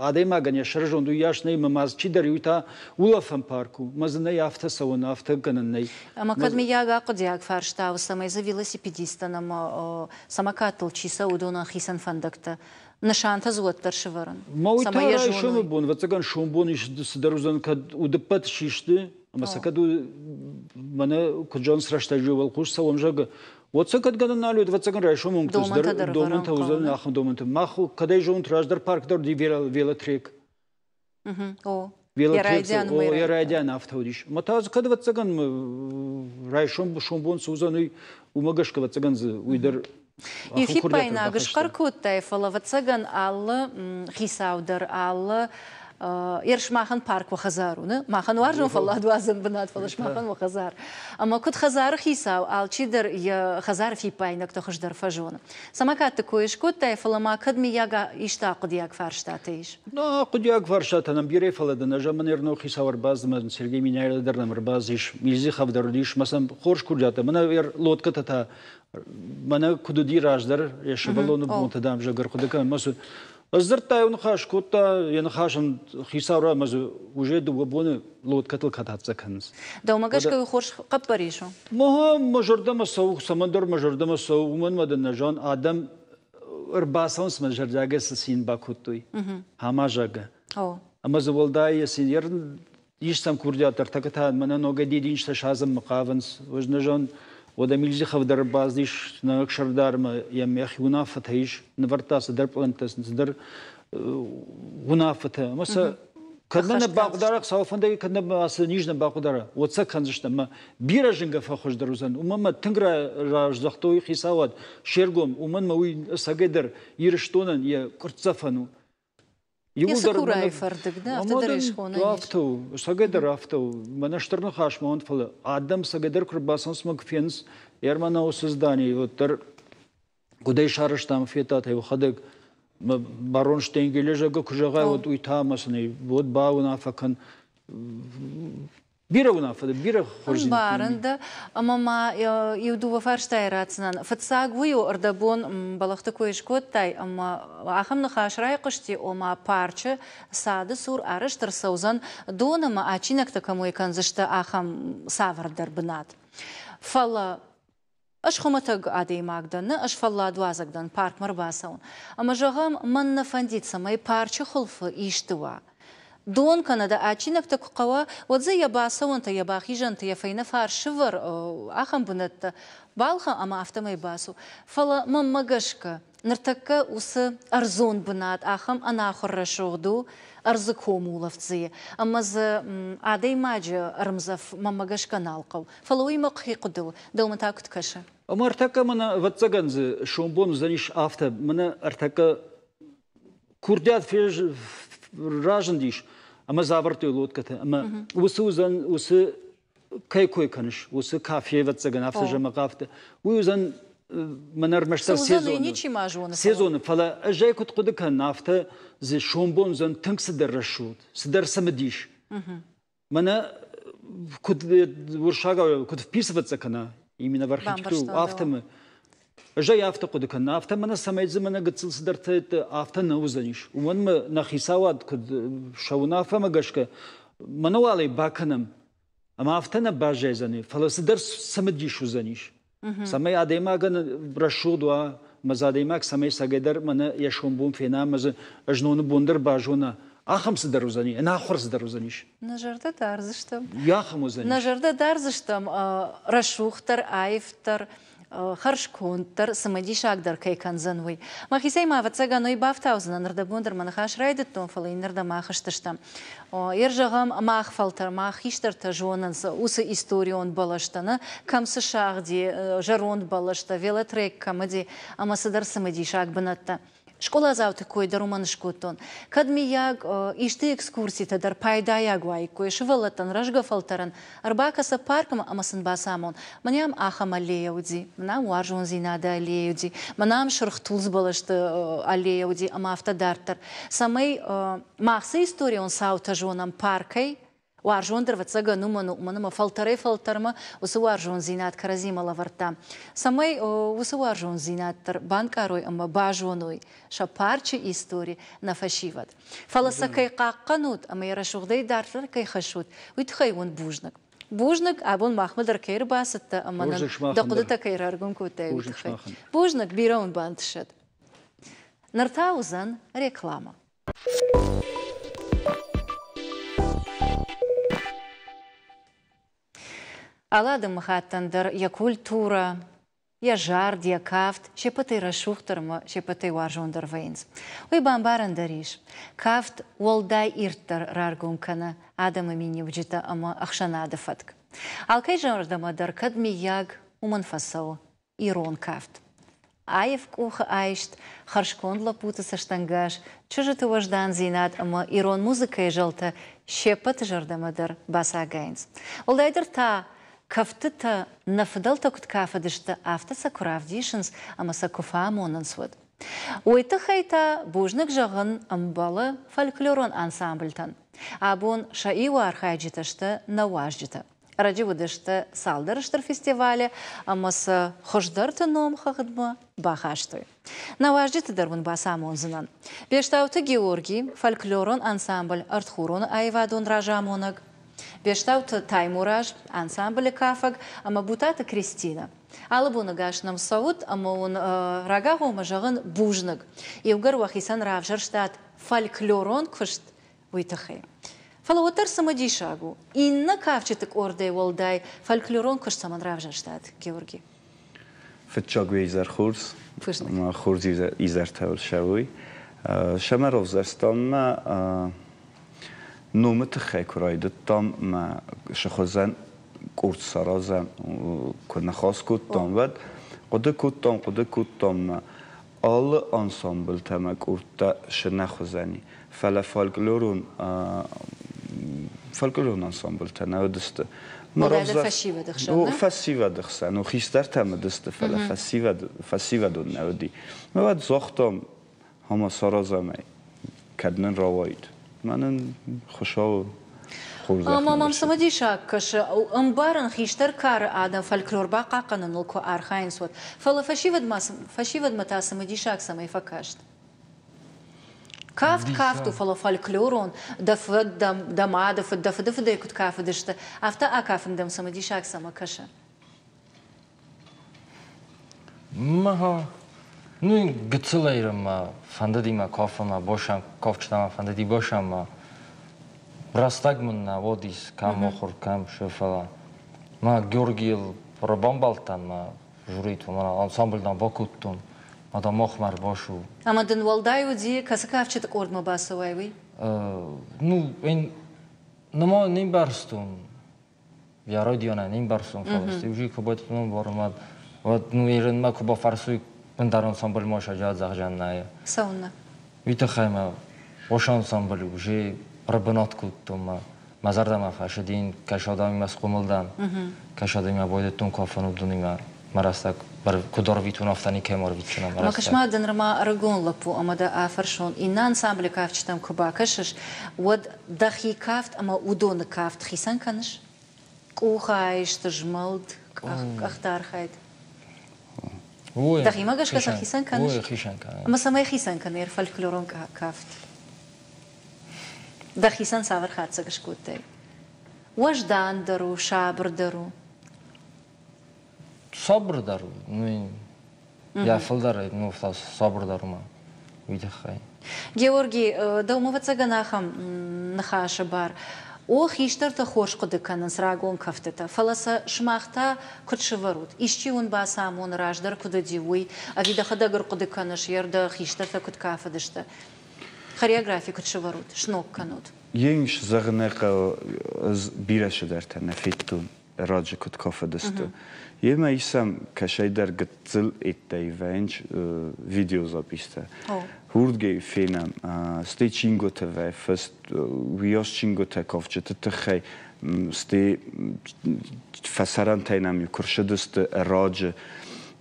адӕймагӕн йӕ сӕрызонд уыйас нӕй, ӕмӕ ма дзы чидӕр уый та улӕфӕн парк у, мӕ дзы нӕй афтӕ цӕуӕн, афтӕ гӕнӕн нӕй. Ӕмӕ кӕд мыййаг ахъуыдиаг фарста у, цӕмӕй дзы велосипедисттӕн ӕмӕ самокаттыл чи цӕуы, уыдонӕн хицӕн фӕндӕгтӕ, нысантӕ дзы уӕддӕр сӕвӕрын? Ма уый та райсомы бон, ӕвӕццӕгӕн, сомбон ис цыдӕр уыдзӕн, кӕд удыппӕт систы, ӕмӕ сӕ кӕд мӕнӕ куыд зӕгъынц рӕстӕджы уӕлхъус цӕуӕм, зӕгъгӕ, уӕд сӕ кӕд гӕнӕн нал уыд, ӕвӕццӕгӕн, райсом уынгты домӕнтӕ уыдзӕн ахӕм домӕнтӕ. Мах кӕдӕй зонут, раздӕр парк дӕр уыди велотрек. О, йӕ райдиан афтӕ уыдис. Ӕмӕ та дзы кӕд, ӕвӕццӕгӕн, райсом сомбон цы уыдзӕн, уый уымӕ гӕсгӕ, ӕвӕццӕгӕн дзы уый дӕр Иу фиппаинаг схъӕр кодтай, фӕлӕ, ӕвӕццӕгӕн, алы хицау дӕр, алы Ер сымахӕн парк уӕ хӕдзар у, нӕ? Махӕн уарзон фӕлладуадзӕн бынат, фӕлӕ сымахӕн уӕ хӕдзар. Ӕмӕ куыд хӕдзары хицау, алчидӕр йӕ хӕдзары фиппаинӕгтӕ хуыздӕр фӕзоны. Самокатты кой скодтай, фӕлӕ ма кӕд мыййаг исты ахъуыдыйаг фарстатӕ ис? Ну, ахъуыдиаг фарстатӕ нӕм бирӕ, фӕлӕ дын ӕз ӕмӕ ныр ног хицау ӕрбацыд, Сергей Меняйло дӕр нӕм ӕрбацыдис, Мильзихов дӕр уыдис, мӕ сӕм хорз курдиаттӕ. Мӕнӕ лодкӕтӕ та мӕнӕ куыд уыди раздӕр, йӕ сывӕллоны бонты, дам, зӕгъ, ӕрхъуыды кӕн. Мӕ ӕз дзырдта, иу ныхас кодта, йӕ ныхасӕн хицау ӕмӕ дзы уже дыууӕ боны лодкӕтыл кататься кӕнынц. Дӕумӕ гӕсгӕ уый хорз хъӕппӕрис у? Мӕ мӕ зӕрдӕмӕ цӕуы, цӕмӕндӕр мӕ зӕрдӕмӕ цӕуы, уымӕн мӕ дын нӕ зӕгъын, адӕм ӕрбацӕуынц мӕ зӕрдиагӕй цы цин бакодтой. Ӕмӕ зӕгъгӕ. Ӕмӕ дзы уӕлдай йӕ цин ис сӕм курдиат ӕртӕккӕ та мӕнӕ ногӕй дидинджытӕ садзынмӕ хъавынц. Ӕз нӕ зӕгъын, уӕдӕ Мильзихов дӕр ӕрбацыдис нӕ сӕрдармӕ, йӕм йӕхи уынаффӕтӕ ис, нывӕрдта цыдӕр пълӕнттӕ, цыдӕр уынаффӕтӕ. Ӕмӕ сӕ кӕд нӕ бахъуыдара, Хуыцауы фӕндӕй кӕд нӕ ацы низ нӕ бахъуыдара, уӕд сӕ кӕндзыстӕм. Ӕмӕ бирӕ зынгӕ фӕхуыздӕр уыдзӕн. Уымӕн мӕ тынг раздӕхтой хицауад се ргом, уымӕн мӕ уый ӕцӕгӕйдӕр Ирыстонӕн йӕ къуырцдзӕфӕн у. Иууылдӕр Курайы фӕрдыг, да, афтӕ дӕр ис хонӕн ис. Афтӕ у, сӕгӕдӕр афтӕ у. Мӕнӕ стыр ныхас ма уӕнт, фӕлӕ адӕм сӕгӕдӕр куы рбацӕуынц мӕ куы фенынц, ӕрмӕ уыцы здание уӕддӕр куыдӕй сарӕзтам, федтат ӕй уӕхӕдӕг. Барон Штенгеле, зӕгъгӕ, куы зӕгъай, уӕд уый та ӕмӕ сын уӕд бауынаффӕ кӕн. Бирӕ уынаффӕ, бирӕ хорздзинӕдтӕ. Ӕмбарын дӕ, ӕмӕ ма иу-дыууӕ фарстайы ратдзынӕн. Фыццаг уый у, ӕрдӕбон бӕлӕгъты кой скодтай, ӕмӕ ахӕм ныхас райхъуысти, ома парчы цады цур арӕзт ӕрцӕудзӕн дон ӕмӕ адджинӕгтӕ кӕм уӕй кӕндзысты, ахӕм цавӕрдӕр бынат. Фӕлӕ Ӕз хуымӕтӕг адӕймаг дӕн, нӕ, ӕз фӕлладуадзӕг дӕн, паркмӕ рбацӕуын. Ӕмӕ, зӕгъӕм, мӕн нӕ фӕндид, цӕмӕй парчы хуылфы исты уа. Дон кӕнӕ дӕ адджинӕгтӕ куы хъӕуа, уӕд дзы йӕ бацӕуӕнтӕ, йӕ бахизӕнтӕ, йӕ фӕйнӕ фарс сывӕр ахӕм бынӕттӕ балхӕн ӕмӕ афтӕмӕй бацу. Фӕлӕ, мӕнмӕ гӕсгӕ, ныртӕккӕ уыцы ӕрдзон бынат ахӕм ӕнахуыр рӕсугъд у, ӕрдзы комулӕфт дзы и, ӕмӕ дзы адӕймаджы ӕрмдзӕф мӕнмӕ гӕсгӕ нал хъӕуы. Фӕлӕ уый мӕхи хъуыды у. Дӕумӕ та куыд кӕсы? Ӕмӕ ӕртӕккӕ мӕнӕ, ӕвӕццӕгӕн дзы сомбон уыдзӕнис афтӕ, мӕнӕ ӕртӕккӕ курдиат разындис ӕмӕ дзы ӕвӕрдтой лодкӕтӕ. Ӕмӕ уыцы уыдзӕн, уыцы кӕй кой кӕныс, уыцы кафе, ӕвӕццӕгӕн, афтӕ зӕмӕ афтӕ, уый уыдзӕн мӕнӕ ӕрмӕстдӕр сезоны. Сезоны, фӕлӕ ӕз ӕй куыд хъуыды кӕнын, афтӕ дзы сомбон уыдзӕн тынг цыдӕр рӕсугъд, цыдӕр цымыдис. Мӕнӕ куыд уырыссагау куыд вписываться кӕна именно в архитектуру, афтӕ ӕз ӕй афтӕ хъуыды кӕнын, афтӕ мӕнӕ цӕмӕй дзы мӕнӕ гыццыл цыдӕртӕ афтӕ нӕ уыдзӕнис. Уымӕн мӕ нӕ хицауад куыд сӕ уынаффӕмӕ гӕсгӕ мӕнӕ уал ӕй бакӕнӕм, ӕмӕ афтӕ нӕ баззайдзӕни, фӕлӕ цыдӕр цымыдис уыдзӕнис. Цӕмӕй адӕймагӕн рӕсугъд уа, ӕмӕ дзы адӕймаг цӕмӕй цӕгӕйдӕр мӕнӕ йӕ сомбон фена ӕмӕ дзы ӕзноны бон дӕр базона, ахӕм цыдӕр уыдзӕни, ӕнахуыр цыдӕр уыдзӕнис. Нӕ зӕрдӕ дардзыстӕм. Ахӕм уыдзӕнис. Нӕ зӕрдӕ дардзыстӕм рӕсугъддӕр, аивдӕр, хӕрзконддӕр, цымыдисагдӕр кӕй кӕндзӕн, уый. Мӕхицӕй ма, ӕвӕццӕгӕн, уый бафтаудзынӕн, ӕрдӕбон дӕр мӕ ныхас райдыдтон, фӕлӕ иннӕрдӕм ахызтыстӕм. Ер зӕгъӕм, мах фӕлтӕр, мах хистӕртӕ зонынц уыцы историон бӕлӕстӕ, нӕ, кӕм цы сагъди, зӕронд бӕлӕстӕ, велотрек кӕм уыди ӕмӕ цыдӕр цымыдисаг бынӕттӕ. Скъоладзауты кой дӕр уымӕн скодтон. Кӕд, мыййаг, исты экскурситӕ дӕр пайдайаг уаиккой сывӕллӕттӕн, рӕзгӕ фӕлтӕрӕн, ӕрбакӕсӕ паркмӕ ӕмӕ сын бацамон, мӕнӕ ам ахӕм аллея уыди, мӕнӕ ам уарзондзинады аллея уыди, мӕнӕ ам сырх тулдз бӕлӕсты аллея уыди ӕмӕ афтӕ дарддӕр. Цӕмӕй мах цы историон цаутӕ зонӕм паркӕй, уарзондӕр, ӕвӕццӕгӕн, уымӕн у, уымӕн ӕмӕ фӕлтӕрӕй-фӕлтӕрмӕ уыцы уарзондзинад кӕрӕдзимӕ лӕвӕрдтам, цӕмӕй уыцы уарзондзинад дӕр банкъарой ӕмӕ базоной сӕ парчы истори нӕ фӕсивӕд. Фӕлӕ сӕ кӕй хъахъхъӕнут ӕмӕ йӕ рӕсугъдӕй дарддӕр кӕй хӕссут, уый тыххӕй уын бузныг. Бузныг, абон махмӕ дӕр кӕй ӕрбацыдтӕ ӕмӕ нын дӕ хъуыдытӕ кӕй раргом кодтай, уый тыххӕй. Бузныг, бирӕ уын бантысӕд. Ныр та уыдзӕн рекламӕ. Алы адӕмыхаттӕн дӕр йӕ культурӕ, йӕ зард, йӕ кафт се ппӕтӕй рӕсугъддӕр ӕмӕ се ппӕтӕй уарзондӕр вӕййынц. Уый бамбарӕн дӕр ис. Кафт уӕлдай ирддӕр раргом кӕны адӕмы миниуджытӕ ӕмӕ ӕхсӕнады фӕтк. Алкӕй зӕрдӕмӕ дӕр кӕд мыййаг уымӕн фӕцӕуы ирон кафт. Аив къухы айст, хӕрзконд лӕппуты цӕстӕнгас, чызджыты уӕздандзинад ӕмӕ ирон музыкӕйы зӕлтӕ се ппӕты зӕрдӕмӕ дӕр бацагайынц. Уӕлдайдӕр та кӕфтытӕ нӕ фыдӕлтӕ куыд кафыдысты, афтӕ сӕ куы равдисынц ӕмӕ сӕ куы фӕамонынц, уӕд. Уый тыххӕй та бузныг зӕгъын ӕмбӕлы фольклорон ансамбльтӕн. Абон сӕ иуы архайджытӕ сты нӕ уазджытӕ. Ӕрӕджы уыдысты цалдӕр стыр фестивалы ӕмӕ сӕ хуыздӕрты номхыгъдмӕ бахастой. Нӕ уазджыты дӕр уын бацамондзынӕн. Бестауты Георгий, фольклорон ансамбль «Ӕртхурон-ы» аивадон разамонӕг, Бестауты Таймураз, ансамблы кафӕг ӕмӕ Бутаты Кристинӕ. Алы боны гас нӕм цӕут ӕмӕ уын рагагъоммӕ зӕгъын бузныг. Иугӕр уӕхицӕн равзӕрстат фольклорон куыст, уый тыххӕй. Фӕлӕ уӕддӕр цымыдисаг у, иннӕ кафджыты къордӕй уӕлдай фольклорон куыст цӕмӕн равзӕрстат, Георги? Фыццаг изӕр хорз, хорз изӕртӕ сӕуый. Сӕмӕ равзӕрстам мӕ номы тыххӕй куы райдыдтам, мӕ сыхуызӕн къорд саразӕм куы ныхас кодтам, уӕд хъуыды кодтам, хъуыды кодтам мӕ алы ансамблтӕ мӕ къордтӕ сынӕхуызӕни, фӕлӕ фольклорон фольклорон ансамблтӕ нӕ уыдысты. Фӕсивӕды хсӕн, Фӕсивӕды хсӕн, ну, хистӕртӕ уыдысты, фӕлӕ фӕсивӕд, фӕсивӕдон нӕ уыди. Мӕ уӕд загътам, ӕмӕ саразӕм ӕй, кӕд нын рауаид. Мӕнӕн Хуыцауы хорзӕх. Ӕмӕ мӕм цымыдисаг кӕсы, ӕмбарын, хистӕр кары адӕм фольклор бахъахъхъӕныныл куы архайынц, уӕд. Фӕлӕ фӕсивӕдмӕ, фӕсивӕдмӕ та цымыдисаг цӕмӕй фӕкаст? Кафт кафт у, фӕлӕ фольклорон, дӕ фыд, дӕ, дӕ мады фыд, дӕ фыды фыдӕй куыд кафыдысты, афтӕ акафын дӕм цымыдисаг цӕмӕ кӕсы? Маха, ну гыццылӕй ма фӕндыди мӕ кофемӕ, бошам, кофчытӕ мӕ фӕндыди бошаммӕ. Рӕстӕг мын нӕ уыдис, кӕм мыхуыр, кӕм шы, фӕлӕ ма Георгийыл ӕрбамбӕлдтӕн мӕ жюритыл, мӕ ансамбль бакодтон, ма да махмӕ ӕрбашу. Ӕмӕ дын уӕлдай уыди, кӕцы кафджыты къордмӕ бацӕуай, уый? Ну, нема не мбӕрстон. Я родионӕн не мбӕрстон, фӕлӕ уже куы бадтон бармад, уӕд ну ерынмӕ куы бафӕрсуй ӕндӕр ансамбль ма саджа зӕгъзӕн Цӕуылнӕ? Уый тыххӕй мӕ ос ансамбль уже ӕрбынат кодтон мӕ мӕ зӕрдӕмӕ фӕсыдин, кӕсадӕмимӕ схъомыл дӕн, кӕсадӕмимӕ байдыдтон кафын уыдонимӕ мӕ рӕстӕг куыд ӕрвитон, афтӕ никӕм ӕрвитдзынӕн мӕ Ӕмӕ кӕс-ма, ды нырма ӕрыгон лӕппу ӕмӕ дӕ афӕрсон, иннӕ ансамблы кафджытӕм куы бакӕсыс, уӕд дӕхи кафт ӕмӕ уыдоны кафт хицӕн кӕныс? Къухайст, змӕлд, къӕхты архайд. Дӕхимӕ гӕсгӕ сӕ хицӕн кӕныс? Хицӕн кӕнын. Ӕмӕ цӕмӕй хицӕн кӕны фольклорон кафт? Дӕхицӕн цавӕр хатдзӕг скодтай? Уӕздандӕр у, сабырдӕр у? Сабырдӕр у. Ну, йӕ фылдӕр ну, сабырдӕр у ма уый тыххӕй. Георги, дӕумӕ ӕвӕццӕгӕн ахӕм ныхасы бар. О, хистӕртӕ хорз хъуыды кӕнынц рагон кӕфтытӕ, фӕлӕ сӕ сымах та куыд сывӕрут? Исчи уын бацамоны, раздӕр куыд уыди, уый? Ӕви дӕхӕдӕг ӕрхъуыды кӕныс, йе рдӕ хистӕртӕ куыд кафыдысты? Хореографи куыд сывӕрут, сног кӕнут? Ен зӕгъын ӕй хъӕуы, ӕз бирӕ цыдӕртӕ нӕ федтон, раджы куыд кафыдысты. Йемӕ исӕм кӕсӕйдӕр гыццыл ӕддӕй вӕййынц видеозаписьтӕ. Уырдгӕй фенӕм, стӕй чингуытӕ вӕйфыст, уыйас чингуытӕ кафджыты тыххӕй, стӕй фӕсарӕнтӕй нӕм-иу куы рцыдысты раджы.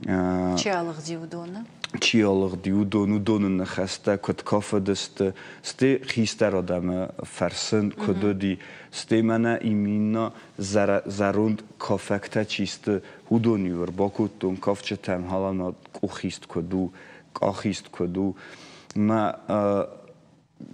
Чи алыгъди уыдоны? Чи алыгъди уыдон, уыдоны ныхӕстӕ куыд кафыдысты, стӕй хистӕр адӕмы фӕрсын куыд уыди, стӕй мӕнӕ именно зӕронд кафӕгтӕ чи сты, уыдон-иу ӕрбакодтон кафджытӕм, халана къухист куыд у, къахист куыд у. Мӕ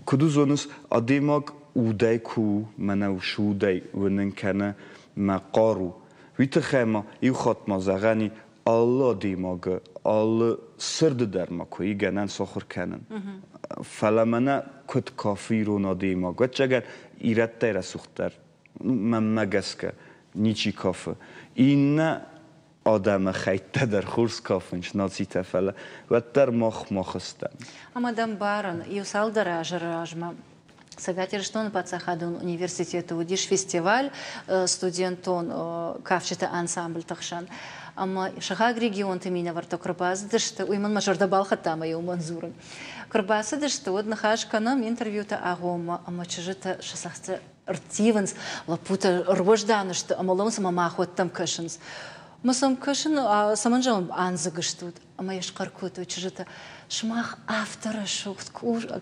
куыд зоныс, адӕймаг удӕй куы у, мӕнӕ усудӕй уынын кӕны мӕ хъару. Уый тыххӕй ма иу хатт ма зӕгъӕн и, алы адӕймагы, алы сырды дӕр ма куы и гӕнӕн сахуыр кӕнын. Фӕлӕ мӕнӕ куыд кафы ирон адӕймаг, ӕвӕццӕгӕн, ирӕттӕй рӕсугъддӕр мӕнмӕ гӕсгӕ, ничи кафы. Иннӕ адӕмы хӕйттӕ дӕр хорз кафынц нацитӕ, фӕлӕ уӕддӕр мах мах стӕм. Ӕмӕ дӕ мбарын, иу цалдӕр азы размӕ Цӕгат Ирыстоны паддзахадон университеты уыдис фестиваль студентон кафджыты ансамбльты хсӕн. Ӕмӕ сыхаг регионты минӕвӕрттӕ куы рбацыдысты, уый мын мӕ зӕрдӕ балхӕдта ӕмӕ йӕ уымӕн дзурын. Куы рбацыдысты, уӕд ныхас кӕнӕм интервьюты агъоммӕ, ӕмӕ чызджытӕ сӕ цӕхтӕ ӕрттивынц, лӕппутӕ ӕруӕздан сты ӕмӕ лӕууынц ӕмӕ махуӕттӕм кӕсынц. Ӕмӕ сӕм кӕсын, цӕмӕн зӕгъын, андзыг стут? Ӕмӕ йӕ схъӕр кодтой чызджытӕ, сымах афтӕ рӕсугъд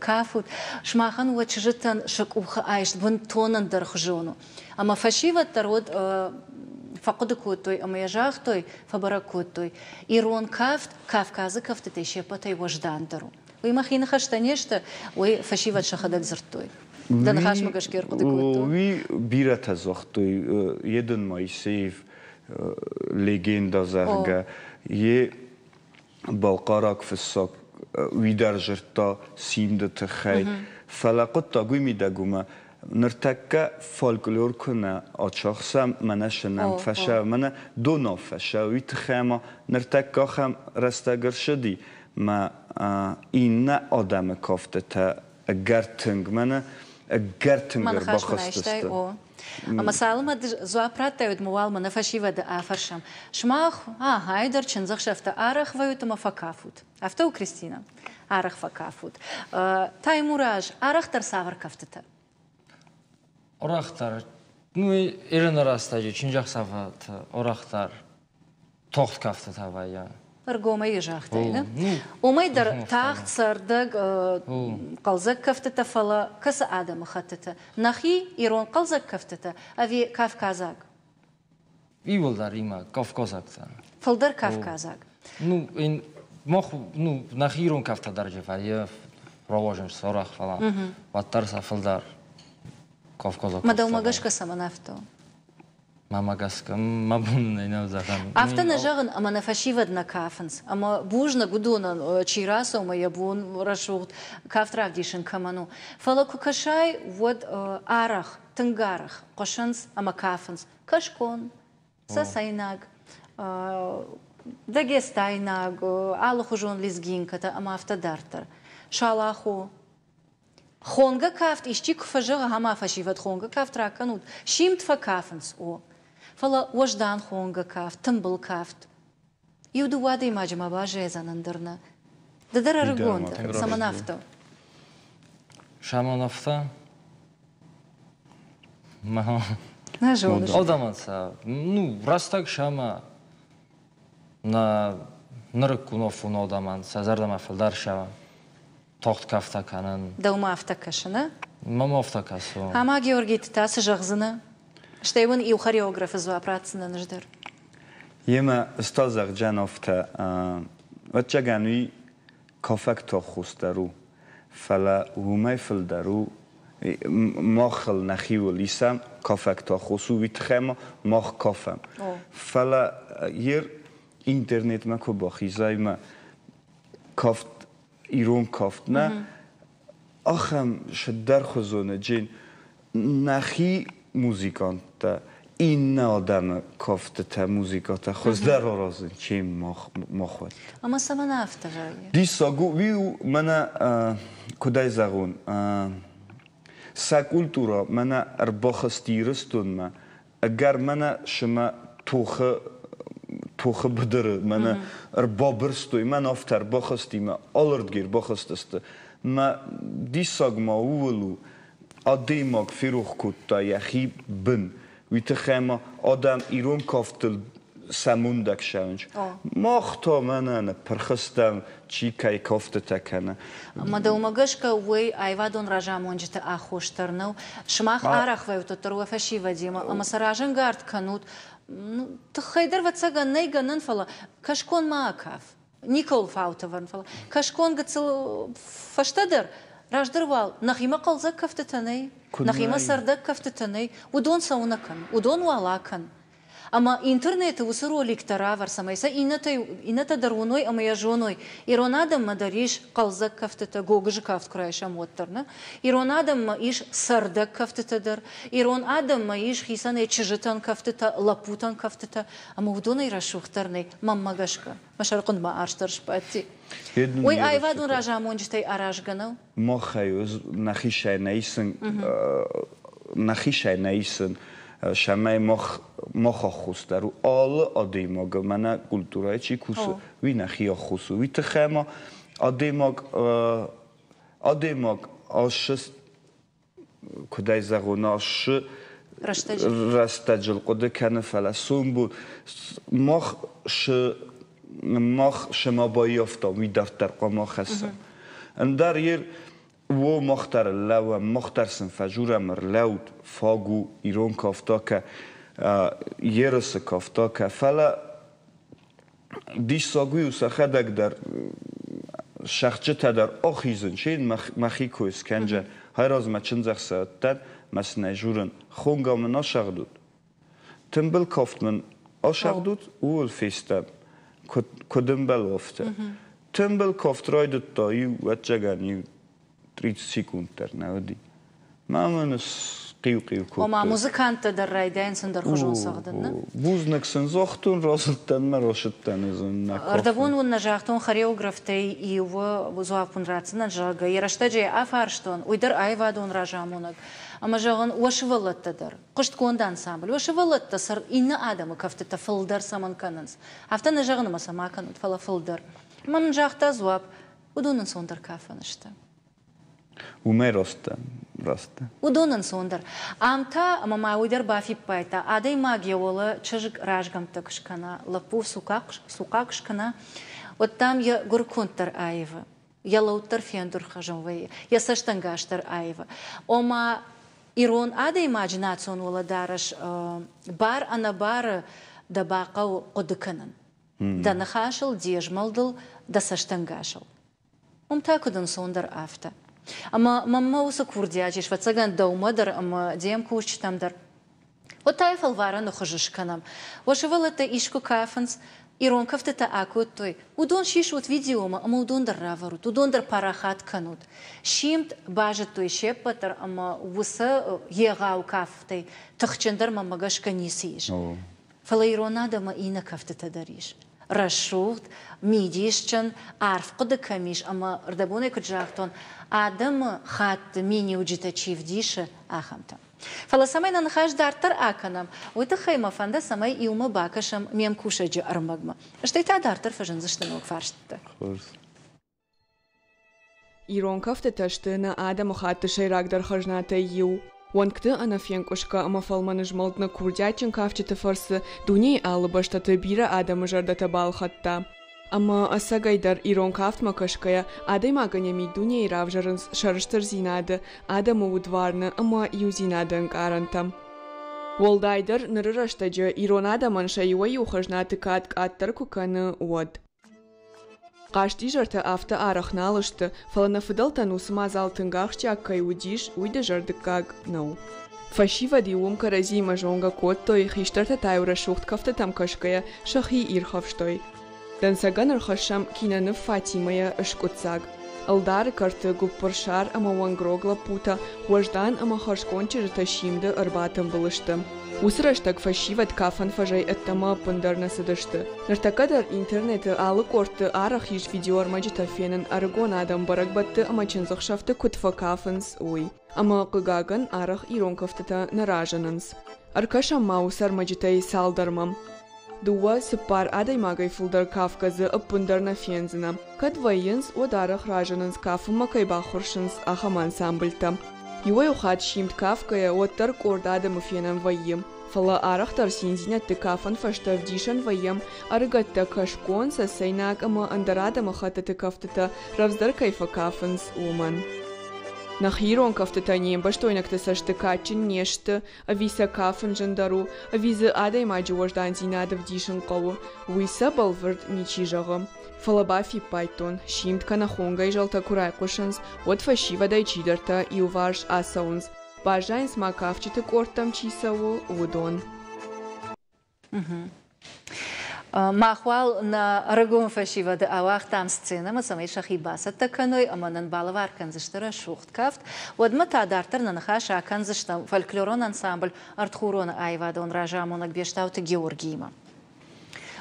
кафут, сымахӕн уӕ чызджытӕн сӕ къухы айст бынтон ӕндӕрхуызон у. Ӕмӕ фӕсивӕд дӕр уӕд фӕхъуыды кодтой ӕмӕ йӕ загътой, фӕбӕрӕг кодтой, ирон кафт Кавказы кӕфтытӕй се ппӕтӕй уӕздандӕр у. Уый мӕхи ныхӕстӕ не сты, уый фӕсивӕд сӕхӕдӕг дзырдтой. Дӕ ныхасмӕ гӕсгӕ ӕрхъуыды кодтон. Уый бирӕтӕ загътой, Еден Моисеев легенда, зӕгъгӕ, йе балхъараг фыссӕг уый дӕр дзырдта симды тыххӕй. Фӕлӕ хъуыддаг уый мидӕг уымӕ, ныртӕккӕ фольклор куы нӕ ачахсӕм, мӕнӕ сынӕм фӕсӕв, мӕнӕ донау фӕсӕв, уый тыххӕй ӕмӕ ныртӕккӕ ахӕм рӕстӕг ӕрцыди, мӕ иннӕ адӕмы кӕфтытӕ ӕгӕр тынг, мӕнӕ ӕгӕр тынг ӕрбахызтысты. Ӕмӕ цалынмӕ дзуапп радтай, уӕдмӕ уал мӕнӕ фӕсивӕды афӕрсӕм. Сымах, ахай дӕр чындзӕхсӕвтӕ арӕх вӕййут ӕмӕ фӕкафут. Афтӕ у, Кристинӕ? Арӕх фӕкафут. Таймураз, арӕхдӕр цавӕр кӕфтытӕ? Арӕхдӕр, ну, ирон рӕстӕджы чындзӕхсӕвты арӕхдӕр тохт кӕфтытӕ вӕййы. Ӕргомӕй загътай, нӕ? Уымӕй дӕр тагъд цӕрдӕг хъӕлдзӕг кӕфтытӕ, фӕлӕ кӕцы адӕмыхӕттыты? Нӕхи ирон хъӕлдзӕг кӕфтытӕ ӕви кавказаг? Иууылдӕр имӕ кавказӕгтӕ. Фылдӕр кавказаг. Ну, мах, ну, нӕхи ирон кӕфтӕ дӕр вӕййы рауазын сарӕх, фӕлӕ уӕддӕр сӕ фылдӕр кавказаг. Мӕ дӕумӕ гӕсгӕ цӕмӕн афтӕ у? Мӕмӕ гӕсгӕ мӕ бон нӕ нӕу зӕгъӕн. Афтӕ нӕ зӕгъын, ӕмӕ нӕ фӕсивӕд нӕ кафынц. Ӕмӕ бузныг уыдонӕн, чи рацӕуы ӕмӕ йӕ бон рӕсугъд кафт равдисын кӕмӕн у. Фӕлӕ куы кӕсай, уӕд арӕх, тынг арӕх хъуысынц ӕмӕ кафынц кӕсгон, цӕцӕйнаг, дагестайнаг, алыхуызон лезгинкӕтӕ ӕмӕ афтӕ дарддӕр. Шалахо, Хонгӕ кафт исчи куы фӕзӕгъы, ӕмӕ фӕсивӕд хонгӕ кафт ракӕнут, симд фӕкафынц, о. Фӕлӕ уӕздан хонгӕ кафт, тымбыл кафт. Иу-дыууӕ адӕймаджы ма баззайдзӕн ӕндӕр нӕ. Ды дӕр ӕрыгон дӕ, цӕмӕн афтӕ? Цӕмӕн афтӕ? Нӕ зоныс. Адӕмӕн сӕ, ну, рӕстӕг сӕмӕ нӕ нырыккон афон адӕмӕн сӕ зӕрдӕмӕ фылдӕр сӕ тагъд кафтӕ кӕнын. Дӕумӕ афтӕ кӕсы, нӕ? Мӕм афтӕ кӕсы. Ӕмӕ Георгий, ты та цы зӕгъдзынӕ? Стӕй уын иу хореографы дзуапп ратдзынӕн ӕз дӕр. Емӕ ӕз та зӕгъдзӕн афтӕ, ӕвӕццӕгӕн уый кафӕг тоххус дӕр у, фӕлӕ уымӕй фылдӕр у махыл нӕхиуыл исӕм кафӕг тоххус у, уый тыххӕй ма мах кафӕм. Фӕлӕ ер интернетмӕ куы бахизай мӕ кафт ирон кафт нӕ, ахӕм сыдӕрхуызоны джин нӕхи музыканттӕ иннӕ адӕмы кафтытӕ, музыкатӕ хуыздӕр аразын, чем мах уӕд. Ӕмӕ цӕмӕн афтӕ вӕййы? Диссаг у, уый у мӕнӕ, куыдӕй зӕгъон, сӕ культурӕ мӕнӕ ӕрбахызти Ирыстонмӕ, ӕгӕр мӕнӕ сымӕ тохы тохы быдыры мӕнӕ ӕрбабырстой, мӕн афтӕ ӕрбахызти, мӕ алырдгӕй ӕрбахызтысты. Мӕ диссаг ма ууыл у, адӕймаг ферох кодта йӕхи бын. Уый тыххӕй ма адӕм ирон кафтыл сӕ мундаг сӕуынц. Мах та мӕнӕ ныппырх стӕм, чи кӕй кӕфтытӕ кӕны. Ӕмӕ дӕумӕ гӕсгӕ уый аивадон разамонджыты аххос дӕр нӕу. Сымах арӕх вӕййут уӕддӕр уӕ фӕсивӕдимӕ ӕмӕ сӕ разӕнгард кӕнут. Тыххӕй дӕр ӕвӕццӕгӕн нӕй гӕнӕн, фӕлӕ кӕсгон ма акаф. Никӕуыл фаутӕ вӕрын, фӕлӕ кӕсгон гыццыл фӕстӕдӕр, раздӕр уал нӕхимӕ хъӕлдзӕг кӕфтытӕ нӕй, нӕхимӕ цӕрдӕг кӕфтытӕ нӕй, уыдон цӕуынӕ кӕн, уыдон уал акӕн. Ӕмӕ интернеты уыцы роликтӕ равӕр, цӕмӕй сӕ иннӕтӕ дӕр уыной ӕмӕ йӕ зоной. Ирон адӕммӕ дӕр ис хъӕлдзӕг кӕфтытӕ, гогызы кафт куы райсӕм, уӕддӕр нӕ. Ирон адӕммӕ ис цӕрдӕг кӕфтытӕ дӕр, ирон адӕммӕ ис хицӕнӕй чызджытӕн кӕфтытӕ, лӕппутӕн кӕфтытӕ, ӕмӕ уыдонӕй рӕсугъддӕр нӕй, мӕнмӕ гӕсгӕ. Мӕ сӕрыхъуынмӕ арс дӕр сбадти. Уый аивадон разамонджытӕй аразгӕ нӕу? Махӕй нӕхицӕй нӕ исын, нӕхицӕй нӕ исын, цӕмӕй мах мах аххос дӕр у. Алы адӕймагы, мӕнӕ культурӕйы чи кусы, уый нӕхи аххос у. Уый тыххӕй ма адӕймаг адӕймаг асы куыдӕй зӕгъон, асы рӕстӕджыл хъуыды кӕны, фӕлӕ сомбон мах шы мах шема баййӕфтам, уый дарддӕр хъуамӕ хӕссӕм. Ӕндӕр ер уо мах дӕр лӕууӕм, мах дӕр сын фӕжурӕм ӕрлӕуд, фаг у ирон кафта кӕ, ерысы кафта кӕ, фӕлӕ Диссаг уый у, сӕхӕдӕг дӕр сӕхджытӕ дӕр ахизын, се мӕхи кой скӕнджӕ. Хайразмӕ чындзӕхсӕвӕдтӕн, мӕ сын ӕй журын, хонгӕ мын асӕгъдут. Тымбыл кафт мын асӕгъдут, ууыл фестӕм, куыд ӕмбӕлы, афтӕ. Тымбыл кафт райдыдта иу, ӕвӕццӕгӕн, иу 30 секунд дӕр нӕ уыди. Мӕ мын схъиу-хъиу кодтой. Ома музыканттӕ дӕр райдайынц ӕндӕрхуызон цӕгъдын, нӕ? Бузныг сын загътон, рацыдтӕн мӕ рацыдтӕн ӕз нӕ Ӕрдӕбон уын нӕ загътон хореографтӕй иуы дзуапп уын ратдзынӕн, зӕгъгӕ, йӕ рӕстӕджы йӕ афарстон, уый дӕр аивадон разамонӕг. Ӕмӕ, зӕгъын, уӕ сывӕллӕттӕ дӕр, хъуыстгонд ансамбль, уӕ сывӕллӕттӕ сӕ иннӕ адӕмы кӕфтытӕ фылдӕр цӕмӕн кӕнынц? Афтӕ нӕ зӕгъын ӕмӕ сӕ ма кӕнут, фӕлӕ фылдӕр. Ӕмӕ мын загъта дзуапп, уыдон ӕнцондӕр кафӕн сты. Уымӕй раст дӕ, раст дӕ. Уыдон ӕнцондӕр. Ам та, ӕмӕ ма уый дӕр бафиппайдта, адӕймаг йӕ уӕлӕ чызг разгӕмттӕ куы скӕна, лӕппу цухъа куы скӕна, уӕд, дам, йӕ гуырконд дӕр аивы, йӕ лӕуд дӕр фендурхӕзын вӕййы, йӕ цӕстӕнгас дӕр аивы. Ома, ирон адӕймаджы национ уӕлӕдарӕс бар-ӕнӕбары дӕ бахъӕуы хъуыды кӕнын. Дӕ ныхасыл, де змӕлдыл, дӕ цӕстӕнгасыл. Уым та куыд ӕнцондӕр, афтӕ. Ӕмӕ мӕнмӕ уыцы курдиат ис, ӕвӕццӕгӕн, дӕумӕ дӕр ӕмӕ де мкусджытӕм дӕр. Уӕд та йӕ фӕлварӕны хуызы скӕнӕм. Уӕ сывӕллӕттӕ искуы кафынц, ирон кӕфтытӕ акодтой, уыдон сисут видеомӕ ӕмӕ уыдон дӕр равӕрут, уыдон дӕр парахат кӕнут. Симд базыдтой се ппӕт дӕр ӕмӕ уыцы егъау кафтӕй тыхджындӕр мӕнмӕ гӕсгӕ ницы ис. Фӕлӕ ирон адӕмы иннӕ кӕфтытӕ дӕр ис. Рӕсугъд, мидисджын, арф хъуыды кӕм ис ӕмӕ, рдӕбонӕй куыд загътон, адӕмы хатты миниуджытӕ чи вдисы, ахӕмтӕ. Фӕлӕ цӕмӕй нӕ ныхас дарддӕр акӕнӕм, уый тыххӕй мӕ фӕнды, цӕмӕй иумӕ бакӕсӕм ме мкусӕджы ӕрмӕгмӕ. Стӕй та дарддӕр фӕзындзысты ног фарстытӕ. Хорз. Ирон кӕфтытӕ сты нӕ адӕмыхатты сӕйрагдӕр хӕзнатӕй иу. Уӕнгты ӕнӕфенкъуысгӕ ӕмӕ фӕлмӕн змӕлд нӕ курдиатджын кафджыты фӕрцы дунейы алы бӕстӕты бирӕ адӕмы зӕрдӕтӕ балхӕдта. Ӕмӕ, ӕцӕгӕйдӕр, ирон кафтмӕ кӕсгӕйӕ, адӕймагӕн йӕ миддунейы равзӕрынц сӕрыстырдзинады, адӕмы удварны ӕмӕ иудзинады ӕнкъарӕнтӕ. Уӕлдайдӕр ныры рӕстӕджы ирон адӕмӕн сӕ иуӕй-иу хӕзнаты кад къаддӕр куы кӕны, уӕд. Хъазтизӕртӕ афтӕ арӕх нал сты, фӕлӕ нӕ фыдӕлтӕн уыцы мадзал тынг ахсджиаг кӕй уыдис, уый дызӕрдыггаг нӕу. Фӕсивӕд-иу уым кӕрӕдзиимӕ зонгӕ кодтой, хистӕртӕ та-иу рӕсугъд кӕфтытӕм кӕсгӕйӕ сӕхи ирхӕфстой. Дӕнцӕгӕн ӕрхӕссӕм киноныв Фатимӕ-йӕ скъуыддзаг. Ӕлдары кӕрты гуыппырсар ӕмӕ уӕнгрог лӕппутӕ, уӕздан ӕмӕ хӕрзконд чызджытӕ симды ӕрбатымбыл сты. Уыцы рӕстӕг фӕсивӕд кафӕн фӕзӕй ӕддӕмӕ ӕппындӕр нӕ цыдысты. Ныртӕккӕ дӕр интернеты алы къордты арӕх ис видеоӕрмӕджытӕ фенын ӕрыгон адӕм бӕрӕгбӕтты ӕмӕ чындзӕхсӕвты куыд фӕкафынц, уый. Ӕмӕ, хъыгагӕн, арӕх ирон кӕфтытӕ нӕ разынынц. Ӕркӕсӕм ма уыцы ӕрмӕджытӕй цалдӕрмӕ. Дыууӕ, цыппар адӕймагӕй фылдӕр кафгӕ дзы ӕппындӕр нӕ фендзынӕ. Кӕд вӕййынц, уӕд арӕх разынынц, кафынмӕ кӕй баххуырсынц, ахӕм ансамбльтӕ. Иуӕй-иу хатт симд кафгӕйӕ, уӕддӕр къорд адӕмы фенӕн вӕййы. Фӕлӕ арӕхдӕр циндзинӕдты кафӕн фӕстӕ ӕвдисӕн вӕййӕм, ӕрыгӕттӕ кӕсгон, цӕцӕйнаг ӕмӕ ӕндӕр адӕмыхӕттыты кӕфтытӕ рӕвдздӕр кӕй фӕкафынц, уымӕн. Нӕхи ирон кӕфтытӕ не мбӕстойнӕгты цӕсты кадджын не сты, ӕви сӕ кафын зындӕр у, ӕви дзы адӕймаджы уӕздандзинад ӕвдисын хъӕуы, уый сӕ бӕлвырд ничи зӕгъы. Фӕлӕ бафиппайдтон, симд кӕнӕ хонгӕй зӕлтӕ куы райхъуысынц, уӕд фӕсивӕдӕй чидӕртӕ иуварс ацӕуынц, баззайынц ма кафджыты къордтӕм чи цӕуы, уыдон. Мах уал нӕ ӕрыгон фӕсивӕды ауагътам сценӕмӕ, цӕмӕй сӕхи бацӕттӕ кӕной ӕмӕ нын балӕвар кӕндзысты рӕсугъд кафт. Уӕдмӕ та дарддӕр нӕ ныхас акӕндзыстӕм фольклорон ансамбль «Ӕртхурон-ы» аивадон разамонӕг Бестауты Георгиимӕ.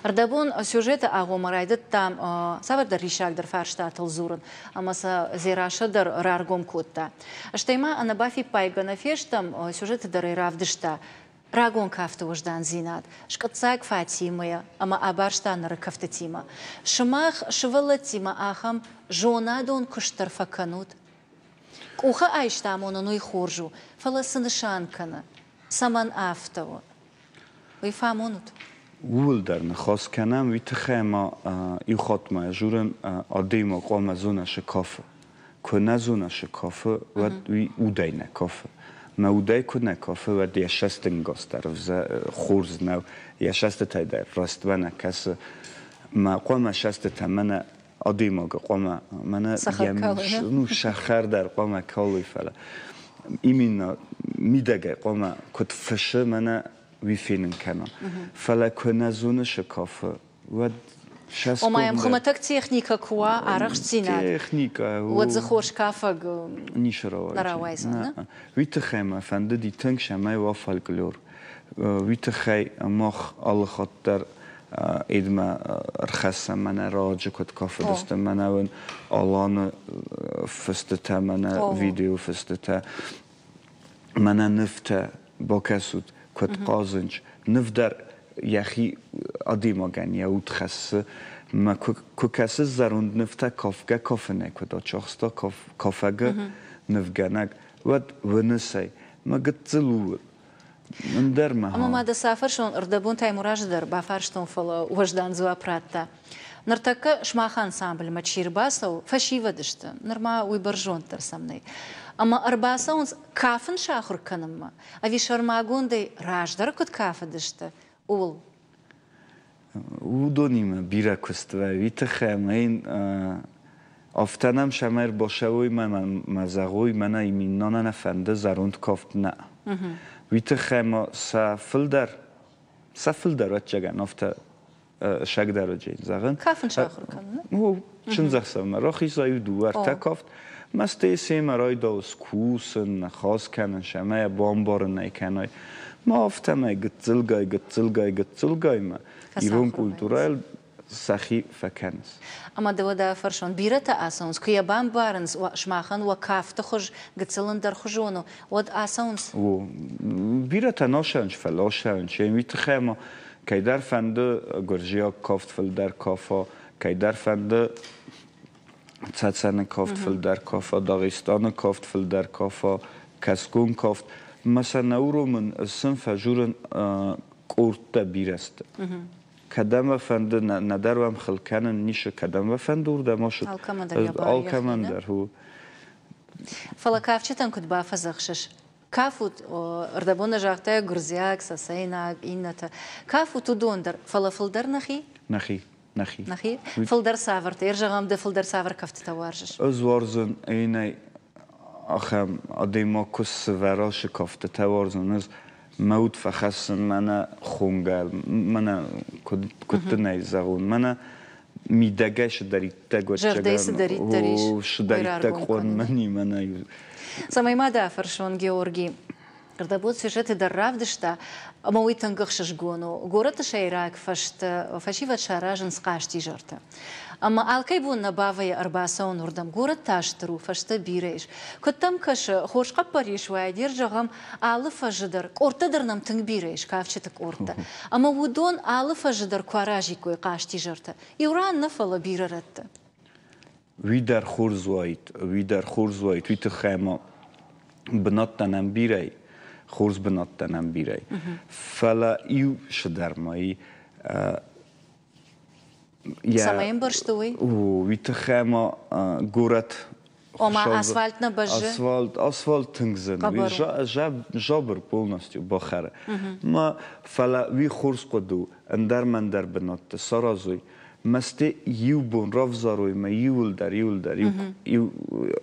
Ӕрдӕбон сюжеты агъоммӕ райдыдтам цавӕрдӕр риссагдӕр фарстатыл дзурын, ӕмӕ сӕ Дзерассӕ дӕр раргом кодта. Стӕй ма ӕнӕбафиппайгӕ нӕ фестӕм, сюжеты дӕр ӕй равдыста. Рагон кафты уӕздандзинад, скъуыддзаг Фатимӕйӕ ӕмӕ абарста ныры кӕфтытимӕ. Сымах сывӕллӕттимӕ ахӕм зонадон куыст дӕр фӕкӕнут? Къухы айст амонын уый хорз у, фӕлӕ цы нысан кӕны? Цӕмӕн афтӕ у? Уый фӕамонут? Ууыл дӕр ныхас кӕнӕм, уый тыххӕй ма иу хатт ма дзурын, адӕймаг хъуамӕ зона цы кафы. Куы нӕ зона цы кафы, уӕд уый удӕй нӕ кафы. Мӕ удӕй куы нӕ кафы, уӕд йӕ цӕстӕнгас дӕр хорз нӕу, йӕ цӕстытӕй дӕр рӕстмӕ нӕ кӕсы. Мӕ хъуамӕ цӕстытӕ мӕнӕ адӕймагы хъуамӕ мӕнӕ ну сахар дӕр хъуамӕ калой, фӕлӕ именно мидӕгӕй хъуамӕ куыд фысы, мӕнӕ уый фенын кӕна. Фӕлӕ куы нӕ зоны шы кафы, уӕд Ома йӕм хуымӕтӕг техникӕ куы уа, арӕхстдзинад, техникӕ, уӕд дзы хорз кафӕг ницы нӕ рауайдзӕн. Уый тыххӕй мӕ фӕндыди тынг, цӕмӕй уа фольклор. Уый тыххӕй мах алы хатт дӕр Эдмӕ ӕрхӕссӕм мӕнӕ раджы куыд кафыдысты, мӕнӕ уын Аланы фыстытӕ, мӕнӕ видеофыстытӕ, мӕнӕ нывтӕ бакӕсут, куыд хъазынц. Ныв дӕр йӕхи адӕймагӕн йӕ уд хӕссы. Мӕ куы кӕсыс зӕронд нывтӕ кафгӕ кафынӕй куыд ачахста кафӕгы нывгӕнӕг, уӕд уыныс ӕй, мӕ гыццыл у Ӕндӕр ма. Ӕмӕ ма дӕ цы афӕрсон, ӕрдӕбон Таймуразы дӕр бафарстон, фӕлӕ уӕздан дзуапп радта. Ныртӕккӕ сымах ансамбльмӕ чи рбацӕуы, фӕсивӕд сты, нырма уый бӕрзонддӕр сӕм нӕй. Ӕмӕ ӕрбацӕуынц кафын сахуыр кӕнынмӕ, ӕви сӕрмагондӕй раздӕр куыд кафыдысты, ууыл? Уыдонимӕ бирӕ куыст вӕййы, уый тыххӕй ӕмӕ йын афтӕ нӕм сӕмӕ ӕрбацӕуой мӕ ма зӕгъой, мӕнӕ именно нӕ фӕнды зӕронд кафт нӕ. Уый тыххӕй ма сӕ фылдӕр, сӕ фылдӕр ӕвӕццӕгӕн афтӕ сӕгдарӕджы зӕгъын. Кафын сахуыр кӕнын? Ну, чындзӕхсӕвмӕ рахиза иу дыууӕ ӕртӕ кафт. Мӕстӕй семӕ райдауы скусын, ныхас кӕнын, сӕмӕ йӕ бамбарын ӕй кӕной. Ма афтӕмӕй гыццылгай, гыццылгай, гыццылгай ма ирон культурӕйыл сӕхи фӕкӕнынц. Ӕмӕ дӕ уӕдӕ фӕрсон, бирӕтӕ ацӕуынц, куы йӕ бамбарынц, сымахӕн уӕ кафты хуыз гыццыл ӕндӕрхуызон у, уӕд ацӕуынц? О, бирӕтӕ носӕнч, фӕлӕ осӕнч. Уый тыххӕй ма кӕйдӕр фӕнды гуырдзиаг кафт фылдӕр кафа, кӕйдӕр фӕнды Цӕцӕны кафт фылдӕр кафа, Дагъистаны кафт фылдӕр кафа, кӕсгон кафт. Мӕ сӕ нӕ уромын, сын фӕжурын къордтӕ бирӕ сты. Кӕдӕм уӕ фӕнды, нӕдӕр уӕм хыл кӕнын ницы, кӕдӕм уӕ фӕнды, уырдӕм ацыт. Алкӕмӕн дӕр йӕ бар. Алкӕмӕн дӕр у. Фӕлӕ кафджытӕн куыд бафӕдзӕхсыс? Кафут, ӕрдӕбон нӕ загътай гуырдзиаг, цӕцӕйнаг, иннӕтӕ. Кафут уыдон дӕр, фӕлӕ фылдӕр нӕхи? Нӕхи. Нӕхи. Нӕхи? Фылдӕр цавӕртӕ? Ӕрзӕгъӕм, ды фылдӕр цавӕр кӕфтытӕ уарзыс? Ӕз уарзын иннӕ ахӕм адӕймаг куы сывӕра шы кӕфтытӕ уарзын. Ӕз мӕ уд фӕхӕссын мӕнӕ хонгӕ, мӕнӕ куыд, куыд дын ӕй зӕгъон, мӕнӕ мидӕгӕй цыдӕриддӕр Зӕрдӕй цыдӕриддӕр ис, цыдӕриддӕр хъуын мӕнӕ. Цӕмӕй ма дӕ афӕрсон, Георги, Ӕрдӕбон сюжеты дӕр равдыста, ӕмӕ уый тынг ӕхсызгон у. Горӕты сӕйраг фӕзты фӕсивӕд саразынц хъазтизӕртӕ. Ӕмӕ алкӕй бон нӕ бавӕййы ӕрбацӕуын уырдӕм. Горӕт та стыр у, фӕзтӕ бирӕ ис. Куыд дӕм кӕсы, хорз хъӕппӕрис уаид, йе зӕгъӕм, алы фӕзы дӕр, къордтӕ дӕр нӕм тынг бирӕ ис, кафджыты къордтӕ. Ӕмӕ уыдон алы фӕзы дӕр куы аразиккой хъазтизӕртӕ. Иу ран нӕ, фӕлӕ бирӕ рӕтты. Уый дӕр хорз уаид, уый дӕр хорз уаид, уый тыххӕй ӕмӕ бынӕттӕ нӕм бирӕ и, хорз бынӕттӕ нӕм бирӕ и. Фӕлӕ иу цыдӕр ма и. Цӕмӕй ӕмбӕрсты уый? Уый тыххӕй ӕмӕ горӕт Ома асфальт нӕ бӕззы? Асфальт, асфальт тынг зын. Жабыр полностью бахӕры. Ма, фӕлӕ уый хорз хъуыды у, ӕндӕр мӕндӕр бынӕтты саразой. Мӕсты иу бон равзарой мӕ иуылдӕр, иуылдӕр, иу,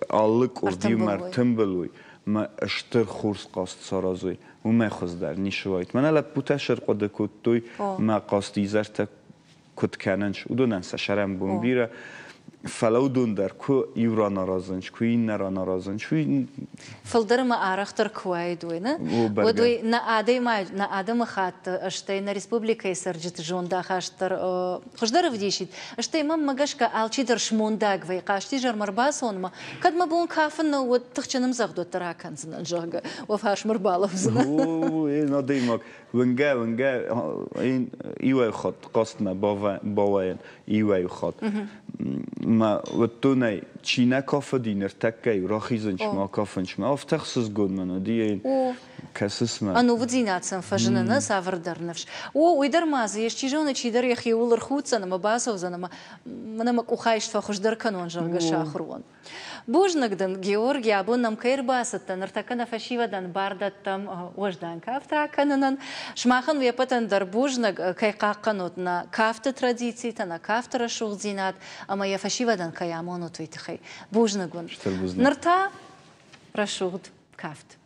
алы къорд иумӕ ӕртымбыл уой. Мӕ стыр хорз хъазт саразой, уымӕй хуыздӕр ницы уаид. Мӕнӕ лӕппутӕ сӕрхъуыды кодтой, мӕ хъазтизӕртӕ куыд кӕнынц, уыдонӕн сӕ сӕрӕнбон бирӕ. Фӕлӕ уыдон дӕр куы иу ран аразынц, куы иннӕ ран аразынц, уый Фылдӕр ӕмӕ арӕхдӕр куы уаид уый, нӕ? Уӕд уый нӕ адӕймаг, нӕ адӕмыхатты, стӕй нӕ республикӕйы цӕрджыты зондахаст дӕр хуыздӕр ӕвдисид. Стӕй мӕнмӕ гӕсгӕ алчидӕр смондаг вӕййы хъазтизӕрмӕ ӕрбацӕуынмӕ, кӕд мӕ бон кафын нӕу, уӕд тыхджын ӕмдзӕгъд уӕддӕр акӕндзынӕн, зӕгъгӕ, уӕ фарсмӕ ӕрбалӕудзынӕн. Адӕймаг уынгӕ, уынгӕ, иуӕй хатт хъазтмӕ бауайӕн, иуӕй хатт. Мӕ уыдтонӕй чи нӕ кафыди ныртӕккӕ-иу рахизынч ма кафынч ма афтӕ хсызгон мын уыди, кӕсыс мӕ. Ӕнувыддзинад сӕм фӕзыны, нӕ цавӕрдӕр ныфс. О, уый дӕр ма дзы ис, чи зоны, чидӕр йӕхиуыл ӕрхуддзӕн ӕмӕ бацӕудзӕн ӕмӕ мӕнӕ мӕ къухайст фӕхуыздӕр кӕнон, зӕгъгӕ, сахуыр уон. Бузныг дын, Георги, абон нӕм кӕй ӕрбацыдтӕ, ныртӕккӕ нӕ фӕсивӕдӕн бар дӕттӕм уӕздан кафт ракӕнынӕн. Сымахӕн уе ппӕтӕн дӕр бузныг, кӕй хъахъхъӕнут нӕ кафты традицитӕ, нӕ кафты рӕсугъддзинад ӕмӕ йӕ фӕсивӕдӕн кӕй амонут, уый тыххӕй. Бузныг уын. Стыр бузныг. Ныр та рӕсугъд кафт.